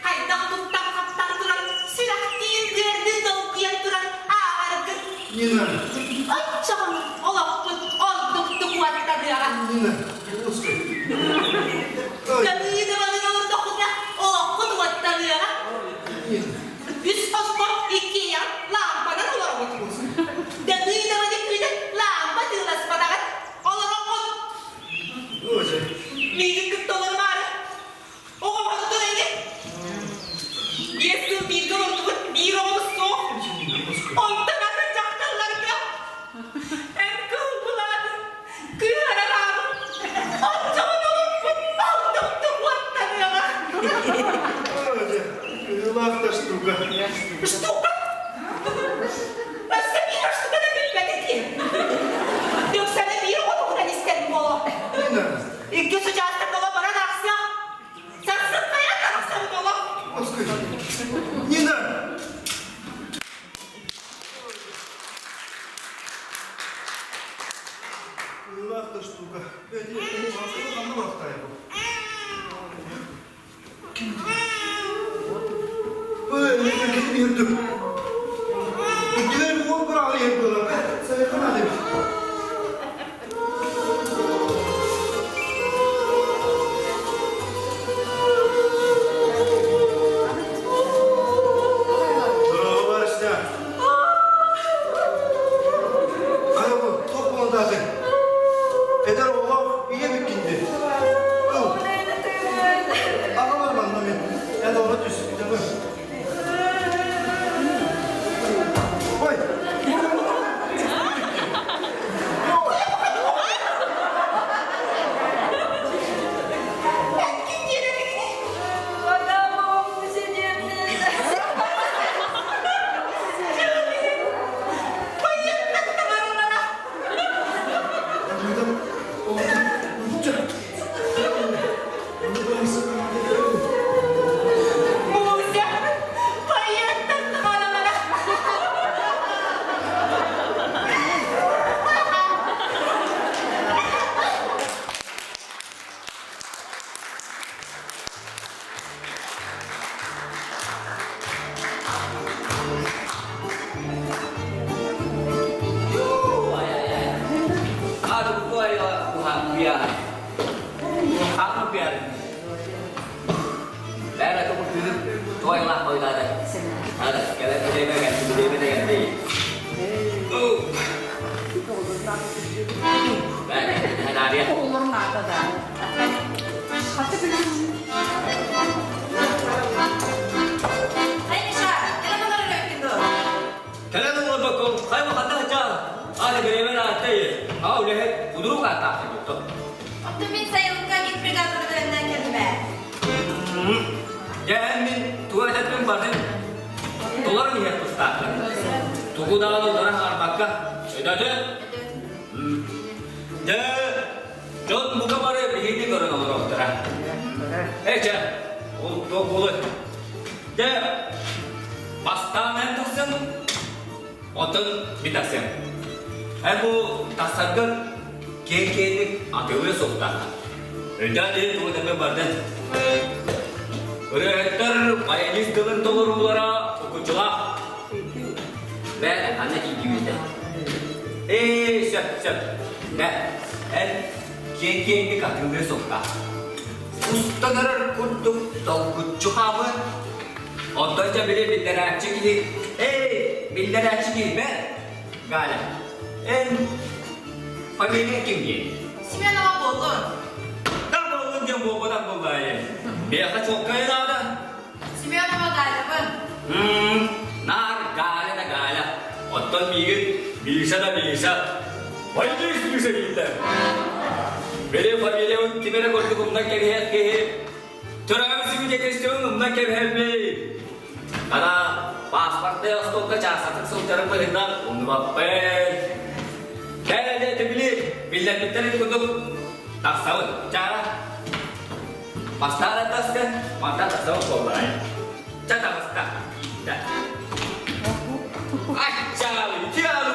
Хайдах туттан-хаптан туран, сүрэхтиин быардыын долгуйан туран ааҕаргын. Нина. Оччоҕуна олохпут ордуктук уоттаныаҕа. Нина, Господи. Көмүү-дыбалыы олордоххуна олоххут уоттаныаҕа. Үс хоско иккиэйэҕин лаампанан олороҕут. Дөбүү-дабаны күүтэн лаампа тыыласпатаҕын олороҕут. Миигин кытта олорумаары оҕоҕордун ини. Биэс сыл бииргэ олордубут, биир оҕобут суох. Онтон атын дьахталларга эн кыһыл былаатын кыыһарар Оччоҕун олохпут алтыктык уоттаныаҕа. Кыһылаах да штука. Штука? Өссө биир штука да бүппэт этии. Үксэнэ биир оҕотугунан истэн буолуо. Иккис учаастак оҕо баран аахсыах. Сарсын хайаан тахсабыт олох. Нина! Кыылаах да штука. Ханна барахтаайа бу? Ой, ким үрдүк. Иккилэр уол быраҕа иһэр буолар. Сайхан аадыбыт. Барышня. Хайа бу, туох буолан Эдэр оҕолоох ийэ бүккинди. Ыл. Аҕалар манна мин. Эн оҕо түс, бүтэбин. Ой! Муся, поеттан тымарамана. Оҕолорун аата да. Хата билэн. Хай Миша, кэлэн олорор эбиккин дуо? Кэлэн олорбоккун, хай ханна сылдьаҕын? Аата бириэмэ ааттай, аа үлэһит удурук ааттаах буолту. Оттон мин сайылыкка гид-бригаданы бэлэмнээн кэллим ээ. Дьэ эн мин тугу этэрбин бардым. Толорон иһэр тустааххын. Тугу даҕаны утаран хаалбакка, өдөтө. Дьэ, дьон бука бары биһигини көрөн олоруохтара. Ээ чэ, ол туох буолуой? Дьэ, бастаан эн тахсан, оттон мин тахсыам. Эн бу тахсаргар киэҥ-киэҥник атыылыа суохтааххын. Өйдөөн иһин тугу этэрбин бардын. Ырыаһыттар баянист тылын толоруулара укуччулаах. Бэ, ханна тиийдибитэ? Ээ, сөп, сөп. Бэ, эн киэҥ-киэҥник атыылыа суохтаах. Устан эрэр курдук долгуччу хаамыы. Онтон дьэ били биллэрээччи киһи, эй, биллэрээччи киһи бэ, Галя, эн фамилия ким диэн? Семенова буоллун. Да буоллун диэн буолбатах буоллаайы. Биэхэ чуолкайын аада. Семенова Галябын. Наар Галя да Галя. Оттон миигин Миша да Миша. Байдыыс Миша дииллэр. Били фамилиябын ким эрэ курдук умнан кэбиһэр киһи төрөөбүт свидетельствобын умнан кэбиһэрбин. Ана паспортный остуолга чаастатык сылдьарым быһыынан умнубаппын. Кэлэ били биллэрбиттэрин курдук тахсабын. Чаара Бастаан таска, мантан тахсабыт буолларай. Ча таҕыста, ииттэ. Аччаалы, итиалы.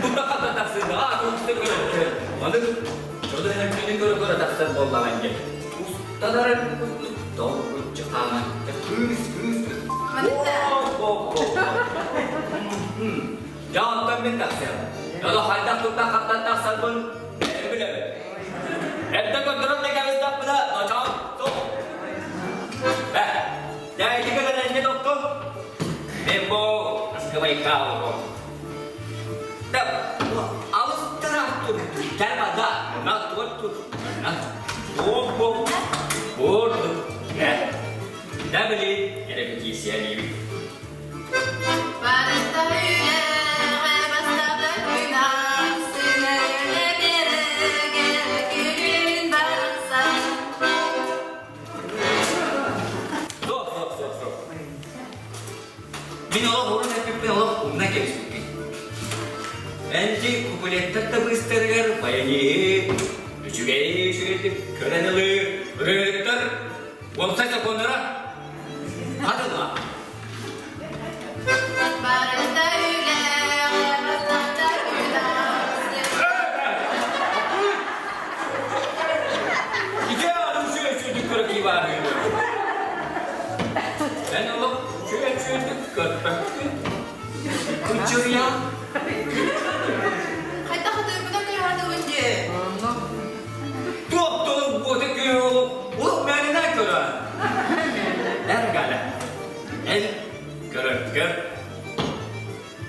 Тутта-хатта тахсыыны аатын көрө. Аны дьону эргини көрө-көрө тахсар буоллаҕын дьэ. Усталарын курдук долгуччу хааман кыыс кыыс кыыс. Дьэ онтон мин тахсыам. Дьону хайдах тутта-хатта тахсарбын бэйэм билэбин. Эрдэ көрдөрөн да кэбистэхпинэ, ночоон суох. Э, дьэ ити гынан энньэ тохтун. Мен бу кыбайка олорон. Да, алыстара тур, кэлбада, на тур тур, на туох буорду, э, да били, репетициялиибит. Барыта үлэҕэ бастакы күн ахсын Өрө күлүн барахсан Стоп, стоп, стоп, стоп. Мин олох урут эппиппин олох умна кэбиспиппин. Энти куплеттар да быыстарыгар баяниһы үчүгэй үчүгэйдик көрөн ылыы, ырыаһыттар уопсай сокуоннара хатылла. Барыта үлэҕэ бастакы күн ахсын Ити аҕам үчүгэй үчүгэйдик көрө киибаарыыр. Эн олох үчүгэй үчүгэйдик көрбөккүн. Кычырыйа. Хайдах ытыырбынан көрөһөрдүгүн дии. Туох толук буота кыыһы олох олох мээнэнэ көрөр. Эр галя. Эн көрөргөр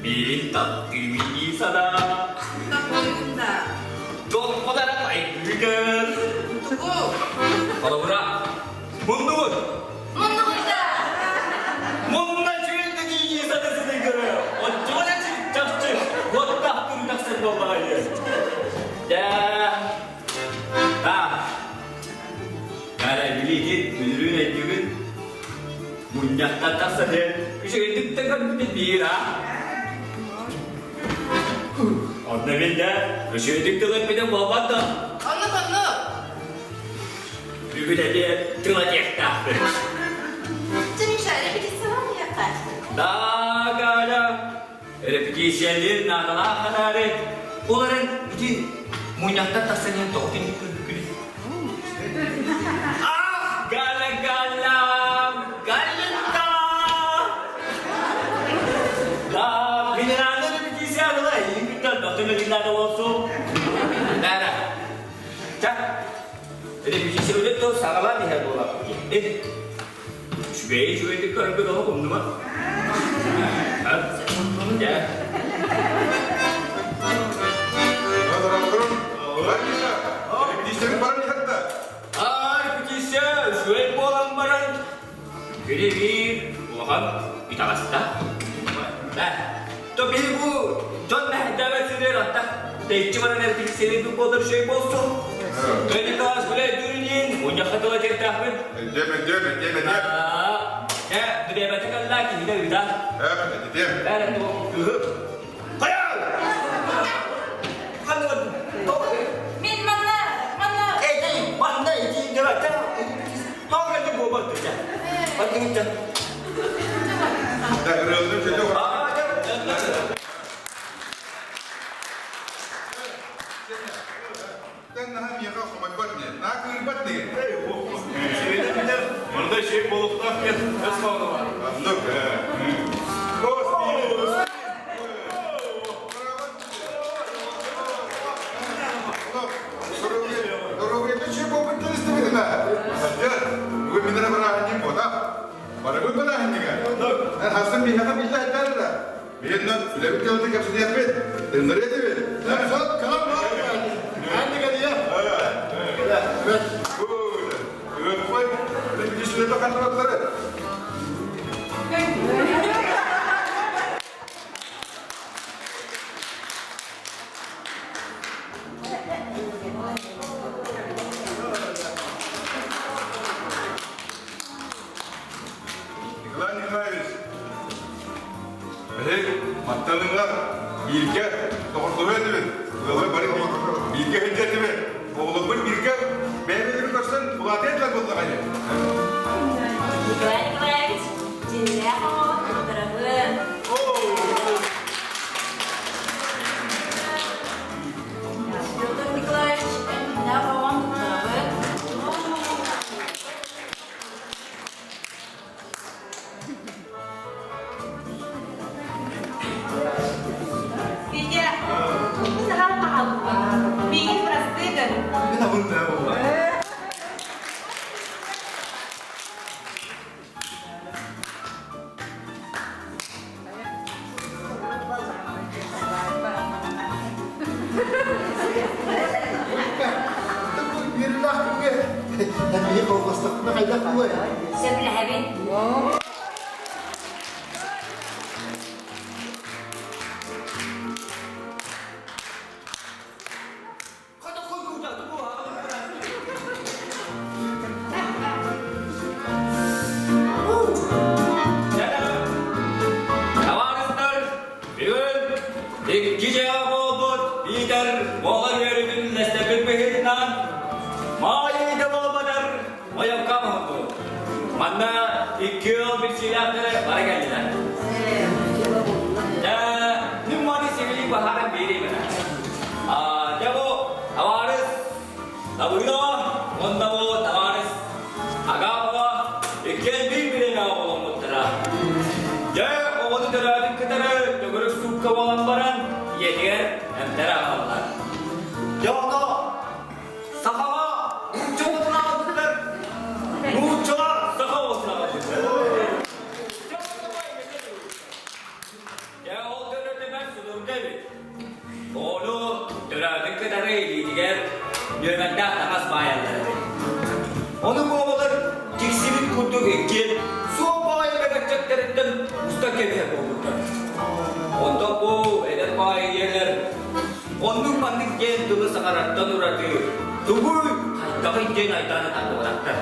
миин таптыыбын дии санаа. Таптыыбын да. Туохпутара айгыгын. Тугу? Холобура, муннугун. Муннугун да. Мунна чүөлдү дии санасыны көрө. Оччоҕо чахчы уоттаах күн буоллаҕа диэн. Даа. Да. Галя билигин үнүрүүн өйдүүгүн мунньахтан тахсан иһэн үчүгэйдик да көрбүтүн биир а. Онно мин да үчүгэйдик тыл эппитим буолбат да. Оннук оннук. Бүгүн эмиэ тыл этиэхтээхпин. Чэ, Миша, репетициялаан иһиэххэ. Да, Галя, Репетициялыыр наадалаах эрээри, ол эрэн ити мунньахтан тахсан иһэн тоҕо кинини көрбүккүнүй? Ах, Галя, Галя, Галинка! Да, генеральная репетиция была, и кытта доктор надо болсу. Да, да. Ча, репетиция үлет то саҕалаан иһэр буолар. Э, Үчүгэй үчүгэйдик көрбүт олох умнума. Дьэ. Ай, репетиция үчүгэй буолан баран, били биир улахан итэҕэстэ. Да. То биһи бу дьон мэһэйдээбэт сиригэр атта тэйиччи баран репетициялыырбыт буоллар үчүгэй буолсу. Николас гуляй дүрүнин, мунньахха тыла тиэртээхпин. Эдем, эдем, эдем, эдем. Э, бириэмэтэ кэллэ, киһитэ ыыта. Э, эдем. Бәрі кыһы. Хайа! Ханна Мин манна, манна... Эй, эй, манна ити дебата. Ханна буолбат дэ. Ханна Да, ырыаларын сөтө Наһаа миэхэ хомойбот не, наһаа кыырбат не. Мында шей болуқтақ мен өз қалды бар. Оннук. Николай Николаевич, биһиги маттаныҥҥа бииргэ доҕордоһуо этибит, ыаллар бары бииргэ сылдьар этибит, оҕолорбут бииргэ бэйэ-бэйэлэрин көрсөн улаатыа этилэр буоллаҕа ини. Николай Николаевич, дьиҥнээх оҕоҕут туттарабын. биһи холбостохпутуна хайдах буолуой? Сөбүлэһэбин. Табаарыстар, бүгүн икки дьиэҕэ буолбут биитэр буолар үөрүүтүн үллэстэппит быһыытынан Маайыйда буолбатар ойокко оҥоһуллубут. Манна икки ыал билсиилээхтэрэ бары кэллилэр. Дьэ, мин маны сибилик баһааран биэриим этэ. Дьэ бу табаарыс Табыгынова уонна бу табаарыс Агапова иккиэн биир бириэмэҕэ оҕоломмуттара. Дьэ, оҕону төрөөтүн кытары төгүрүк суукка буолан баран ийэтигэр эмтэрэ аҕаллар. Дьэ, ону Сахаҕа нуучча оҕотун аҕалбыттар, нууччалар саха оҕотун аҕалбыттар. Дьэ, ол төрөтүмэр судургу эбит. Оҕону төрөөтүн кытары илиитигэр нүөмэрдээх таҥас баайаллар эбит. Ону буолар тиксибит курдук иккиэн суох баҕайы бэгэччэктэриттэн уста кэбиһэр буолбуттар. Онтон бу эдэр баҕайы ийэлэр Оннук-маннык диэн тылы саҥарартан ураты тугуй, хайдаҕый диэн айдааны тардыбатахтар.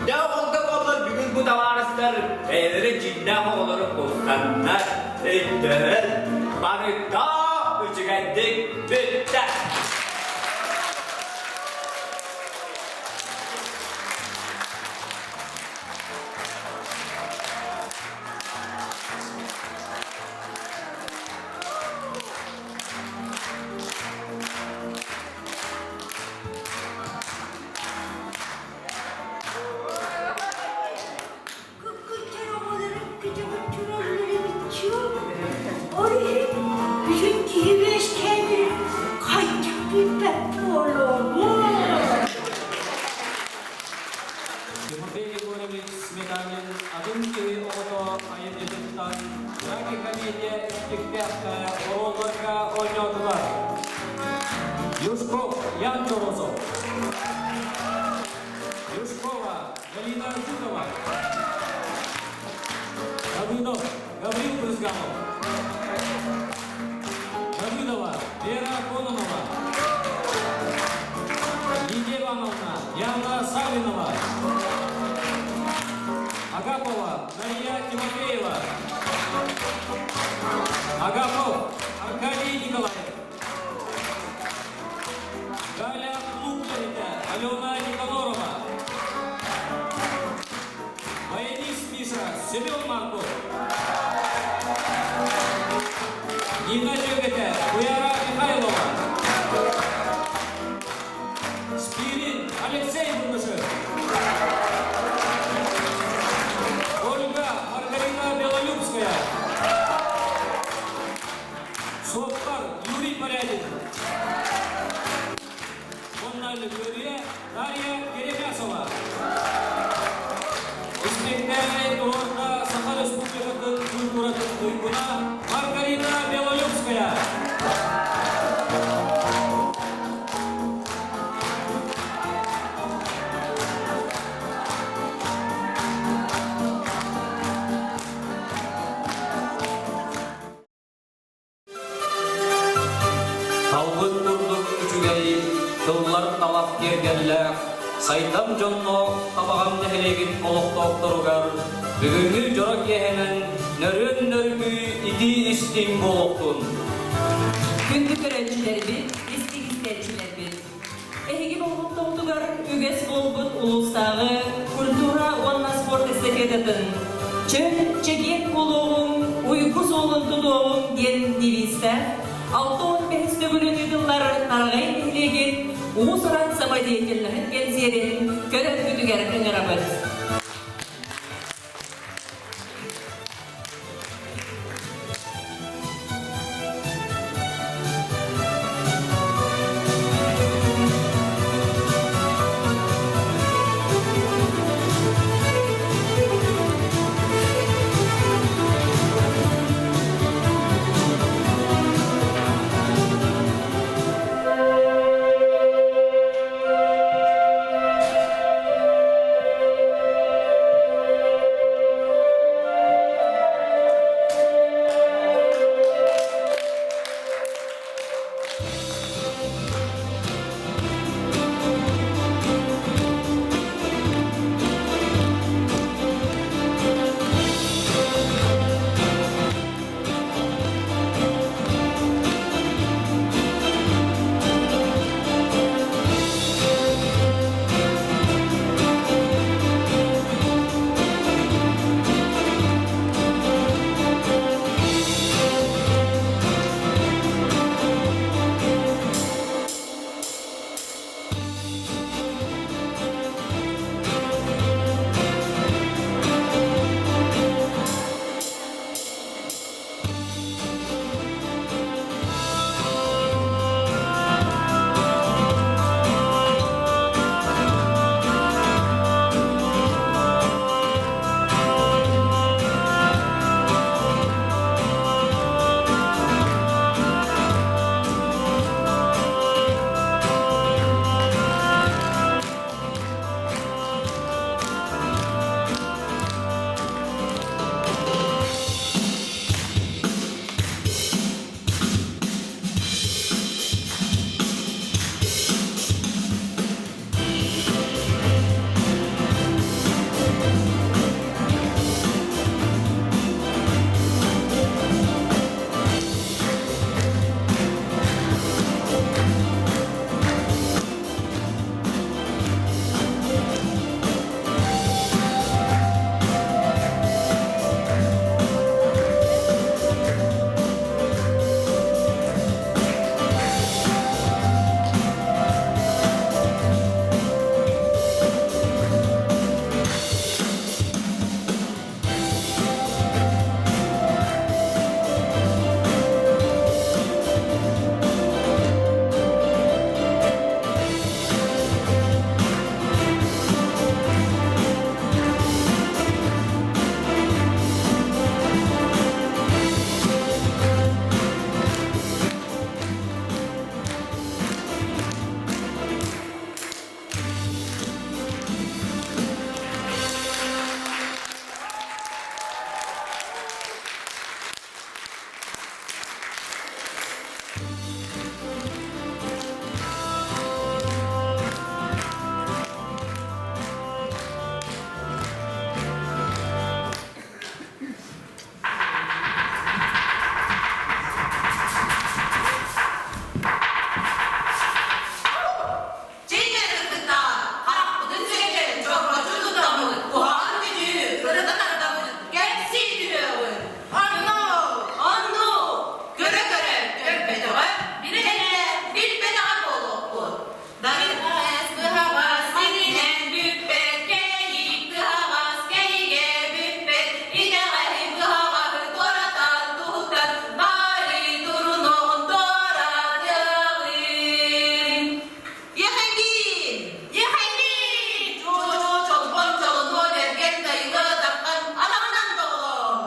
Дьэ, ол да буоллар бүгүн бу табаарыстар бэйэлэрэ дьиҥнээх оҕолору куттаннар, өйдөһөн, барыта үчүгэйдик бүттэ. Кыккыччар оҕолорун көтөҕөн тураллар эбит чуо. Ол иһин бүтүн киһи үөскээннэрин хайдах билбэт буолуоҕуй? Тимофей Егорович Сметанин атын киһи оҕото айымньытыттан трагикомедия испиктээххэ оруолларга оонньоотулар. Юшков Ян Морозов, Юшкова Галина Жукова, Давыдов Гаврил Брызгалов, Давыдова Вера Кононова, Лидия Ивановна Яна Савинова, Агапова Мария Тимофеева, Агапов Аркадий Николаев, Галя Лукарина, Алена Никанорова, Баянист Миша Семен Марков, Нина Деготя, Куяра Михайлова, Спирин Алексей Бурнышев, Ольга Маргарина Белолюбская, Суоппар Юрий Порядин, Уонна Лүкүөрүйэ Дарья Керемясова. Испиктээги туруорда Саха Республикатын культуратын туйгуна Маргарина Белолюбская. Салгын курдук үчүгэй, тыллар талах киэргэллээх, сайдам дьонноох Табаҕам нэһилиэгин олохтоохторугар бүгүҥҥү дьоро киэһэнэн нөрүөн нөргүй итии-истиҥ буолуохтун! Күндү көрөөччүлэрбит, истиҥ истээччилэрбит! Эһиги болҕомтоҕутугар үгэс буолбут улуустааҕы культура уонна спорт эстафетатын «Чөл, чэгиэн буолуоҕуҥ, уйгу суолун тутуоҕуҥ» диэн девизтээх 65 төгүлүн ыытыллар Тараҕай нэһилиэгин уус-уран самодеятельноһын кэнсиэрин көрөргүтүгэр ыҥырабыт. Чэй кытта харахпытын сиргэ чорбочу тутаммыт, куһаҕан күнү ырыта тардаммыт, кэпсии түһүөҕүн. Онно, онно, көрө-көрө көрбөтөҕө, билэ-билэ билбэтэҕэ буолуохпут. Дарыгас быһаҕас сиринэн бүппэт, кэйик тыһаҕас кэйигэ бүппэт, итэҕэһи быһаҕаһы туоратан туһутан, бары турунуоҕун туоратыаҕын. Ехайбин! Ехайбин! Чуо-чуо чолбон чолонуо бэргэн дайыла таххан атаҕынан доҕолоон!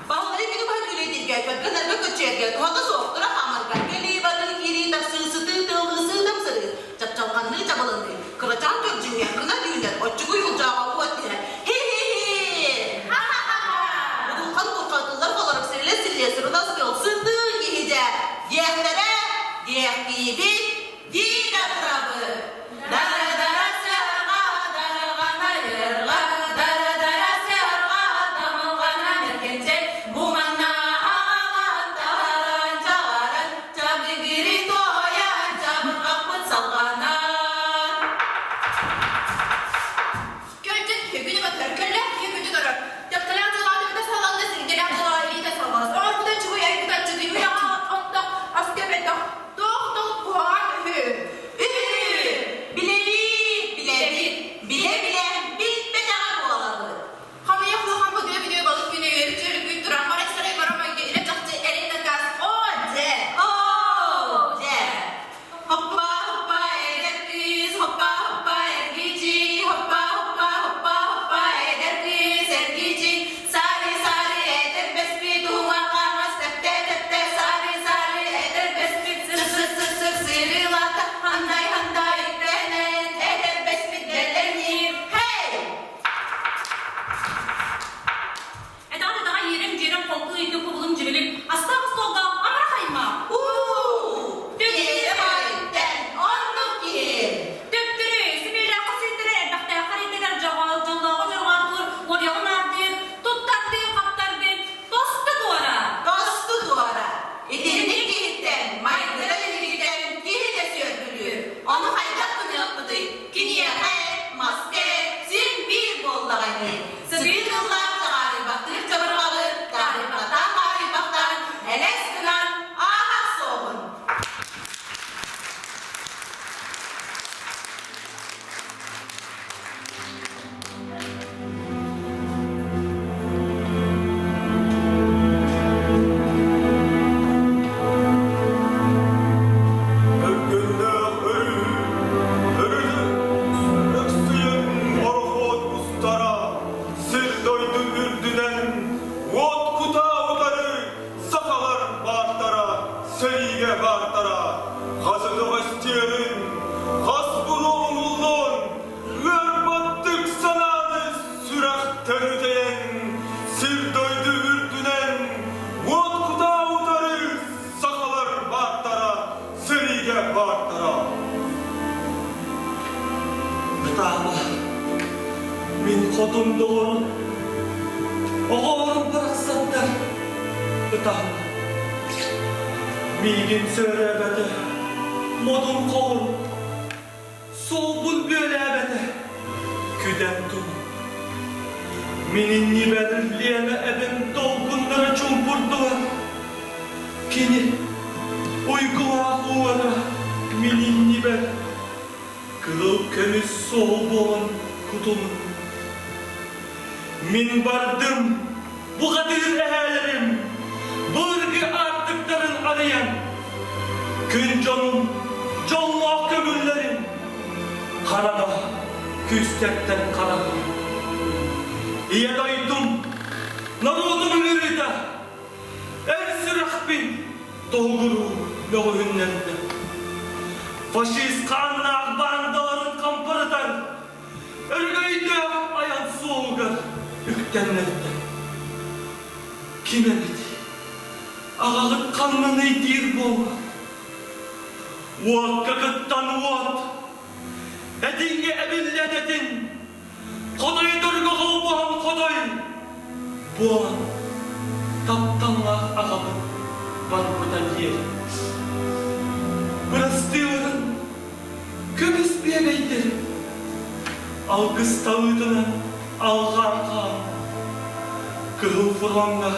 Баһылай күнү быһа күүлэйдиргэ, көргө-нарга көччүйэргэ, туһата суох, тура хаамарга, кэлии-барыы, киирии-тахсыы, сытыы тыалыы, сыыдам сырыы, чапчалҕанныы чабылыныы, кырачаан көлдьүҥҥэ, кына түүнэр, оччугуй улдьааҕа уот түһэр. Хи-хи-хи! Ха-ха-ха-ха! Будулхан курхатыллар холорук сирилэ-сирилэ сурунас тыал сытыы киһи дьэ, диэхтэрэ, диэхтиибит, дии да турабыт. Дара-дара сыарҕа, дараҕана йырҕа, дара-дара сыарҕа, тамылҕана мэргэнчэй, бу манна аҕалан таһаран чаҕаран, чабыгыри туойан, чабырҕахпыт салҕанар. Көлдьүн күнү батар, көллөөх киһи күнү көрөр. Тапталаах дьылаатыбыта салалла сиргэлээх дьылаа илиитэ салҕас. Оҥорбута чугуй айбыта чугуй уйаҕа онтох ас көбөтөх. Туох туох куһаҕан үһү. Үһү! Билэбит, билэбит, билэ-билэ билбэтэҕэ буолабыт. Хамыйах улахан бүдүө-бүдүө балык күнэ үөрү-чүөрү күн туран барай-сарай барамайга илэ чахчы эрин накаас оо дьэ! Оо, дьэ! Хоппа, хоппа, эдэр кыыс, хоппа, хоппа, эргичий, хоппа, хоппа, хоппа, хоппа, эдэр кыыс, эргичий, саары, саары, эдэр бэспит, уҥа хаҥас, тэптэ, тэптэ, саары, саары, эдэр бэспит, сыр, сыр, сыр, сыр, сырылата, хандай, хандай, үктэнэн, эдэр бэспит дэлэниир, хей! Этэҕэ-тэтэҕэ иэрэҥ-дьиэрэҥ холку ыйга кубулун дьибилик, астаах остуолга амарах аймах. Уу! Тиэрэ баайыттан оннук киһи! Төптөрү, сибиэлээххэ сиэттэрэ элбэхтээххэ эрэйдэнэр дьоҕоол, дьоллооҕу дьорҕоотуур, уоруйаҕы наардыыр, туттардыы-хаптардыы, тосту туора. Тосту туора. Итинник киһиттэн, майгыта илигиттэн киһи да сүөргүлүүр. Ону хайдах гыныахпытый? Киниэхэ, маска син биир буоллаҕа ини. Сытыы тыллаах таҕаарыйбахтыыр чабырҕаҕы таарыйбатаан таарыйбахтаан элэс гынан ааһар суоҕун. Өргөннөөх өрүү, өрүтү өксүйэн орохуот устара, сир-дойду үрдүнэн уот кутаа утары сахалар баартара, сэриигэ баартара, хас өтөх эстиэрин, хас буруо умуллуон, ыарбаттык санааны сүрэхтэн үтэйэн, сир-дойду үрдүнэн уот кутаа утары сахалар баартара, сэриигэ баартара. Ытаама, мин хотун доҕорум, оҕолорум барахсаттар, ытаама. Миигин сөөрөөбөтө, модун хоһун, суолбун бүөлээбэтэ, күдэн тумун. Мин иннибэр Лена эбэм долгуннара чуумпурдулар. Кини уйгулаах уора мин иннибэр кыһыл көмүс суол буолан кутулунна. Мин бардым бухатыыр эһээлэрим былыргы аартыктарын арыйан, күн дьонум дьоллоох көҥүллэрин хараҕа күүстэртэн хараҕым. Ийэ дойдум, норуотум ыҥырыыта эр сүрэхпин тоһугуруу мөҕүһүннэрдэ. Фашист хааннаах баандаларын хампарытар Өрөгөйдөөх айан суолугар үктэннэрдэ. Ким эбит? Аҕаҕыт ханнаный диир буолла. Уокка кыттан уот, этиҥҥэ эбиллэн этиҥ, хотойдорго холбоһон хотой буолан тапталлаах аҕабыт барбыта диэр. Бырастыыларын көмүс биэбэйдэрин алгысталыытынан алҕаан хаал кыһыл фроҥҥа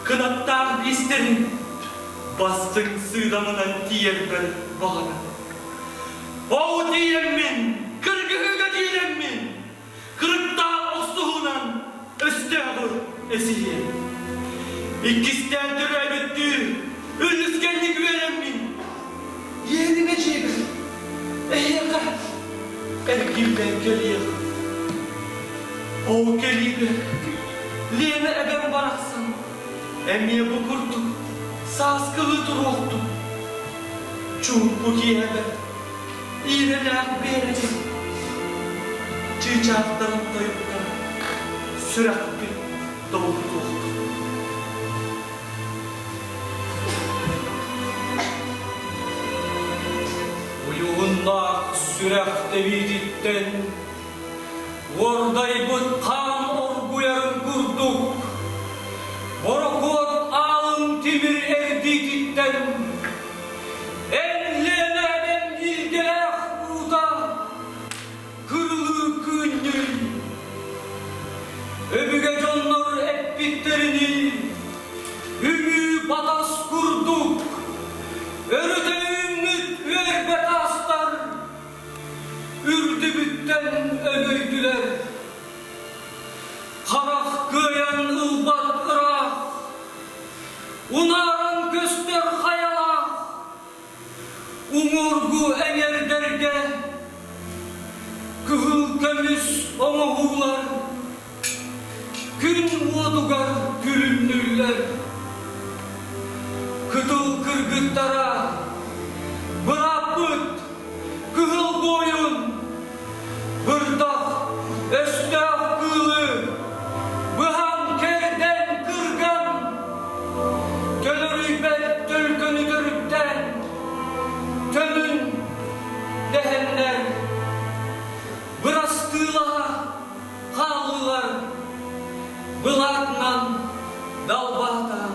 кынаттаах биистэрин бастыҥ сыыдамынан тиийэрбэр баҕарабын. Ол тиийэммин, кыргыһыыга киирэммин, кырыктаах охсуһуунан өстөөҕү эсиһиэм. Иккистээн төрөөбүттүү үлүскэнник үөрэммин, иэнимэ дьиэбэр эһиэхэ эргиллэн кэлиэҕим. Ол кэлиибэр Лена эбэм барахсан эмиэ бу курдук сааскылыы туруохтун. Чуумпу киэһэбэр иирэлээх биэрэгин чыычаахтарын тойуктара сүрэхпин долгутуохтун. Уйуһуннаах сүрэх тэбиититтэн Уордайбыт хаан оргуйарын курдук, борокуот аалын тимир эрдиититтэн эн Лена эбэм илгэлээх уута кырылыы кыынньый. Өбүгэ дьоннор эппиттэринии, үҥүү батас курдук, өрүтэ үүммүт үөрбэ таастар Үрдүбүттэн өҥөйдүлэр, харах кыайан ылбат ыраах, унааран көстөр хайалаах, уҥуоргу эҥэрдэргэ кыһыл көмүс оҥоһуулар күн уотугар күлүмнүүллэр. Кытыл кыргыттара бырааппыт кыһыл буойун бырдах өстөөх кыылы быһан кэрдэн кырган төлөрүйбэт төлкөнү төрүттээн төнүн дэһэннэр бырастыылаһа хааллылар былаатынан далбаатаан.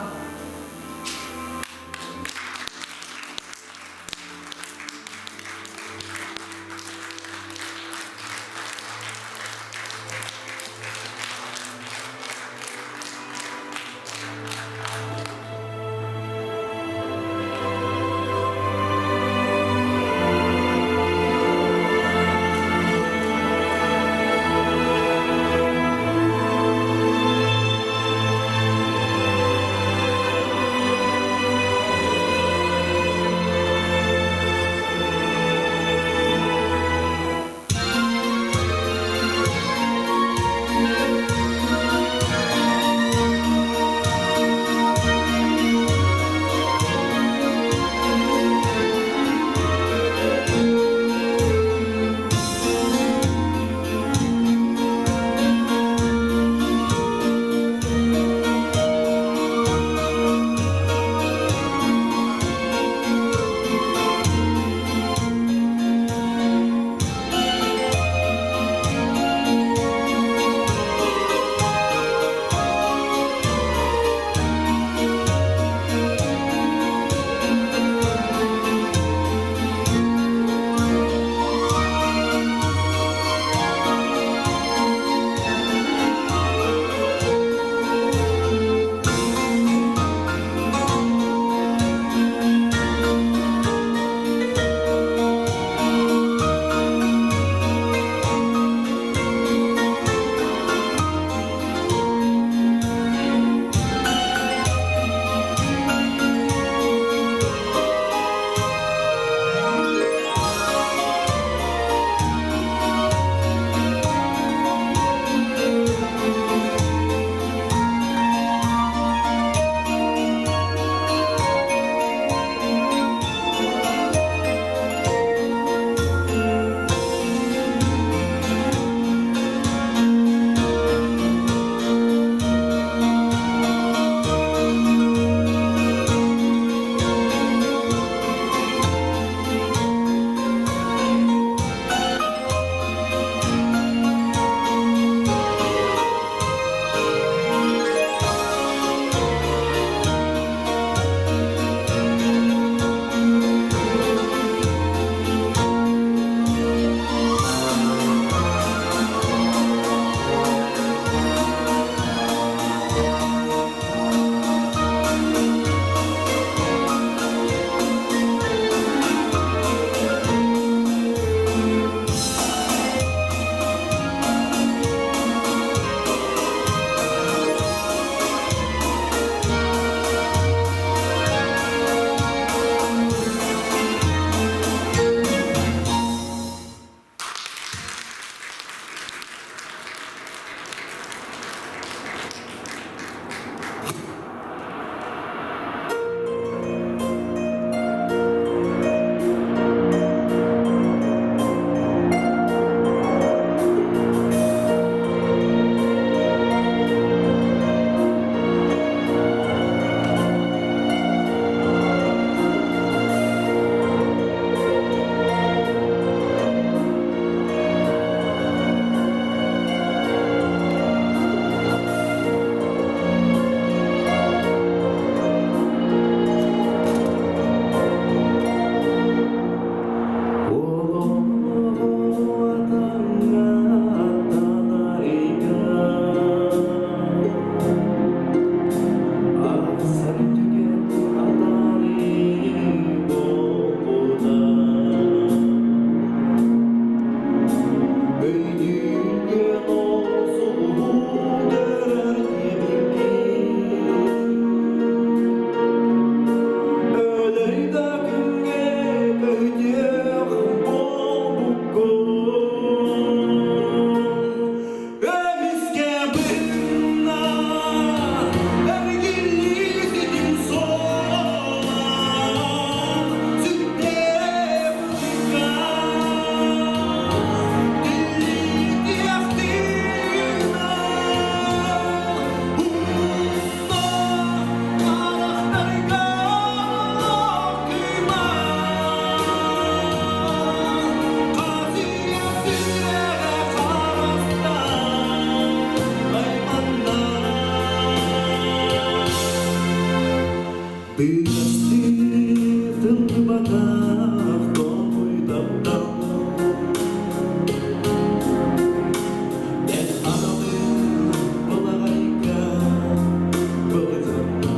Бырастыы тыллыбатах тоҥуй таптал Эн аналыҥ былаҕайга былдьанна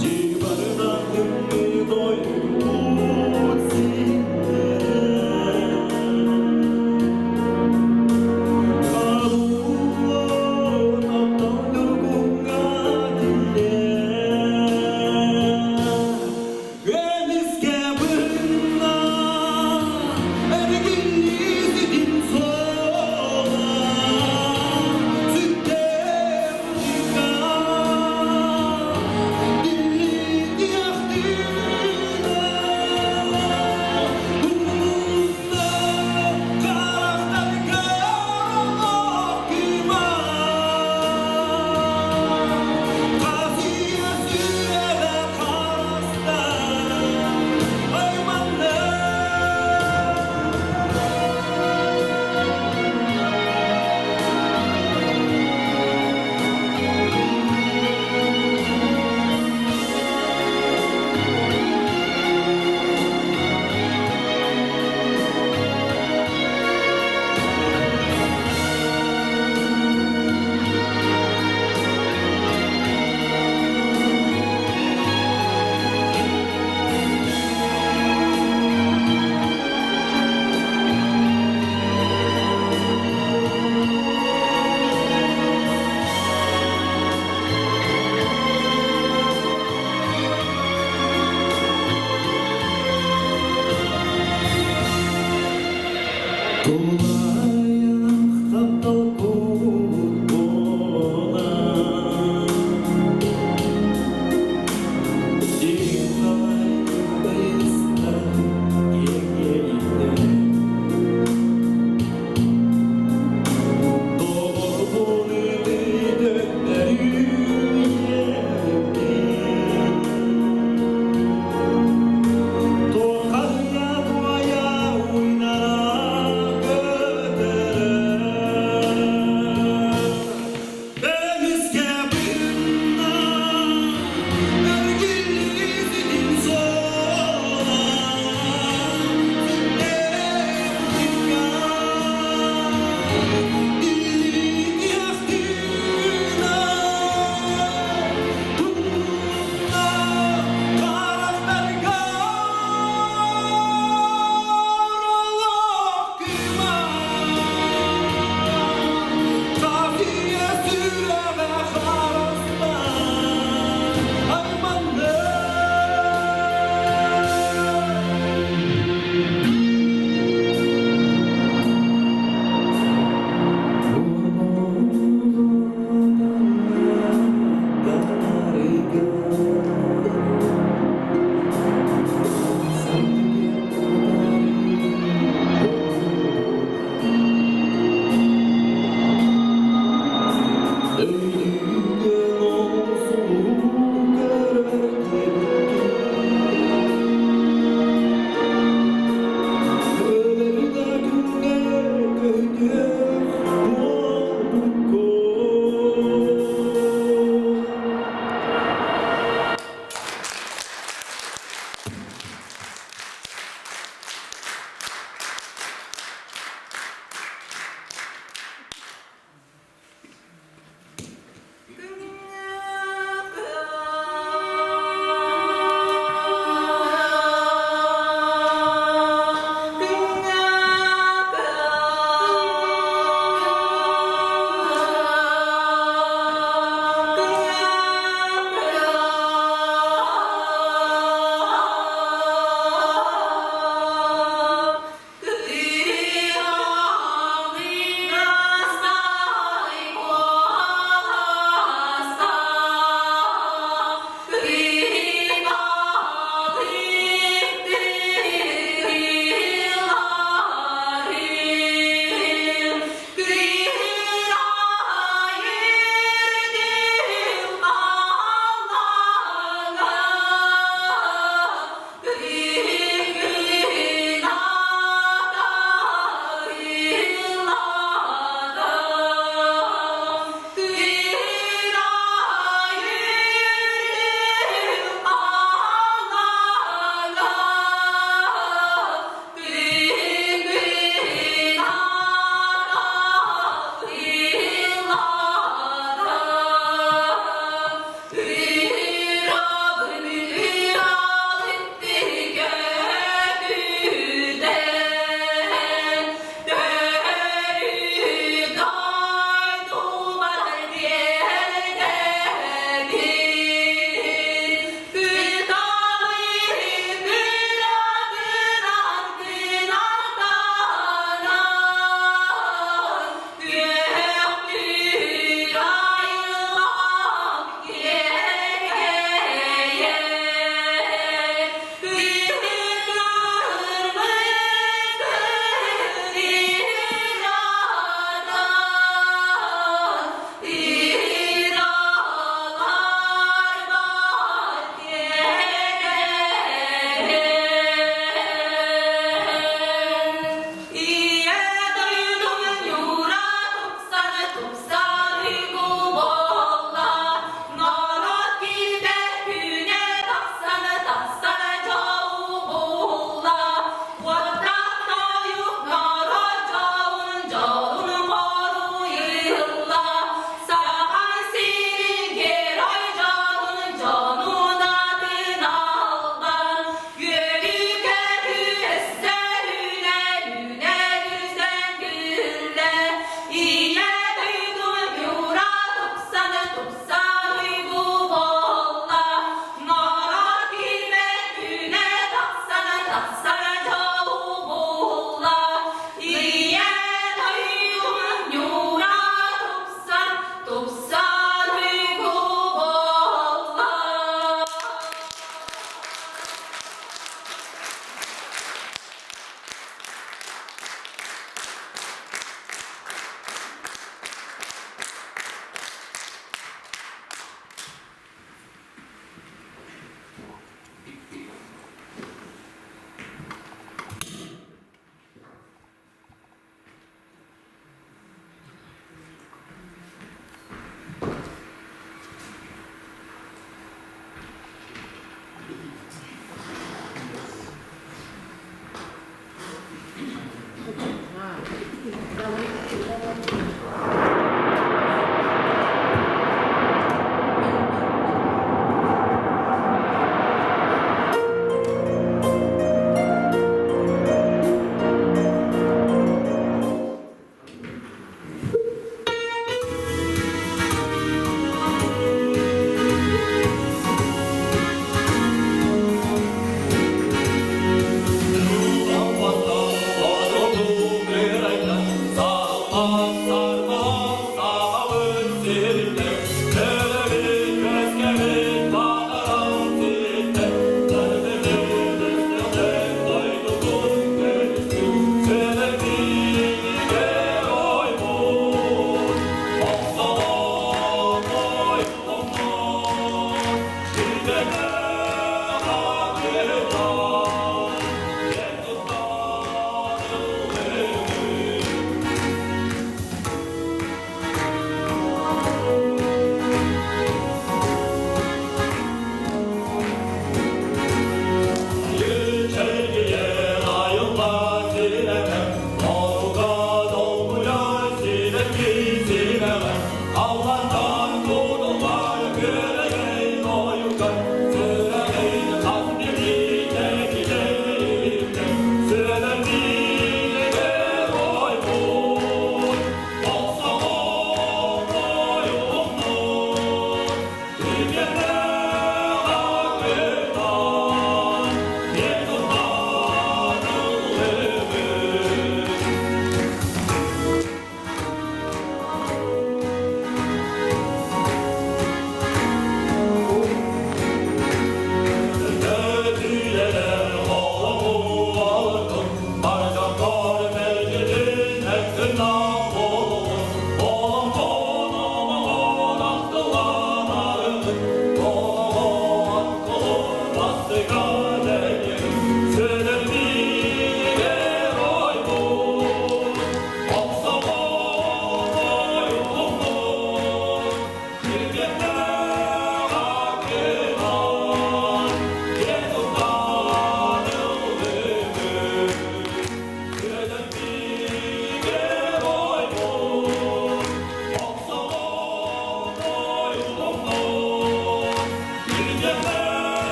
Дьыбарынан тымныы дойдубут сирдэрэ Таптал ньургуҥҥа тиллэр.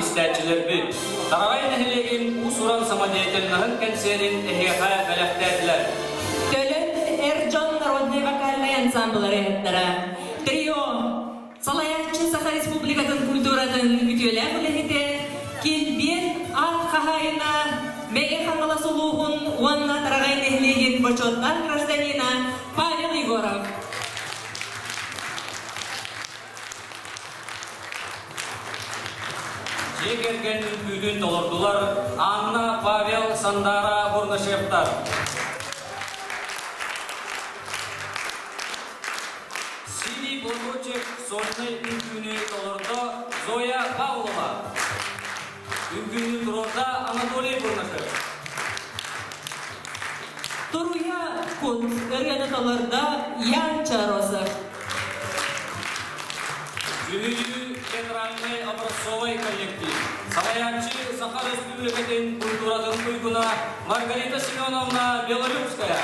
истээччилэрбит, Тараҕай нэһилиэгин уус-уран самодеятельноһын кэнсиэрин эһиэхэ бэлэхтээтилэр. Төлөн эр дьон народнай вокальнай ансамблара ыһыттара. Трио салайааччы Саха Республикатын культуратын үтүөлээх үлэһитэ Килбиэн аат хаһаайына Мэҥэ Хаҥалас улууһун уонна Тараҕай нэһилиэгин бочуоттаах гражданина Павел Егоров. Дьиэ кэргэн үҥкүүтүн толордулар Анна, Павел, Сандара Бурнашевтар. Синий платочек сольнай үҥкүүнү толордо Зоя Павлова. Үҥкүүнү туруорда Анатолий Бурнашев. Туруйа кут ырыаны толордо Ян Чаросов. Дьүһүйүү театральнай образцовай коллектив. Салайааччы Саха Республикатын культуратын туйгуна Маргарита Семеновна Белолюбская.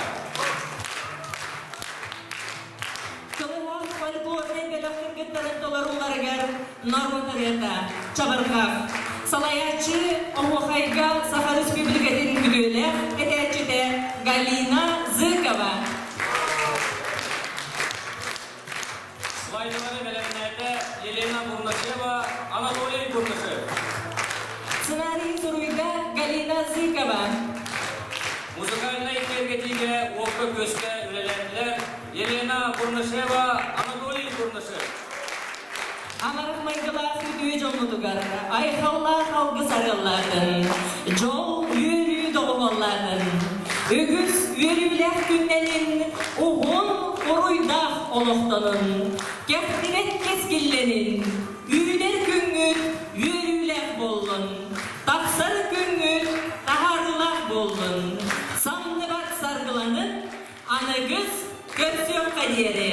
Кылыһах фольклорнай бөлөх кыргыттарын толорууларыгар норуот ырыата Чабырҕах. Салайааччы Оһуохайга Саха Республикатын үтүөлээх этээччитэ Галина Зыкова. Слайдалары бэлэмнээтэ Елена Бурнашева, Анатолий Бурнашев. Сценарий суруйда Галина Зыкова. Музыкальнай киэргэтиигэ уокка-күөскэ үлэлээтилэр Елена Бурнашева, Анатолий Бурнашев. Амарах майгылаах үтүө дьоммутугар айхаллаах алгыс арыаллаатын, дьол үөрүү доҕуһуоллаатын, үгүс үөрүүлээх күннэрин уһун уруйдаах олохтонун, кэхтибэт кэскиллэнин, үүнэр күҥҥүт үөрүүлээх буоллун, тахсар күҥҥүт таһаарыылаах буоллун, самныбат саргыланын, аныгыс көрсүөххэ диэри!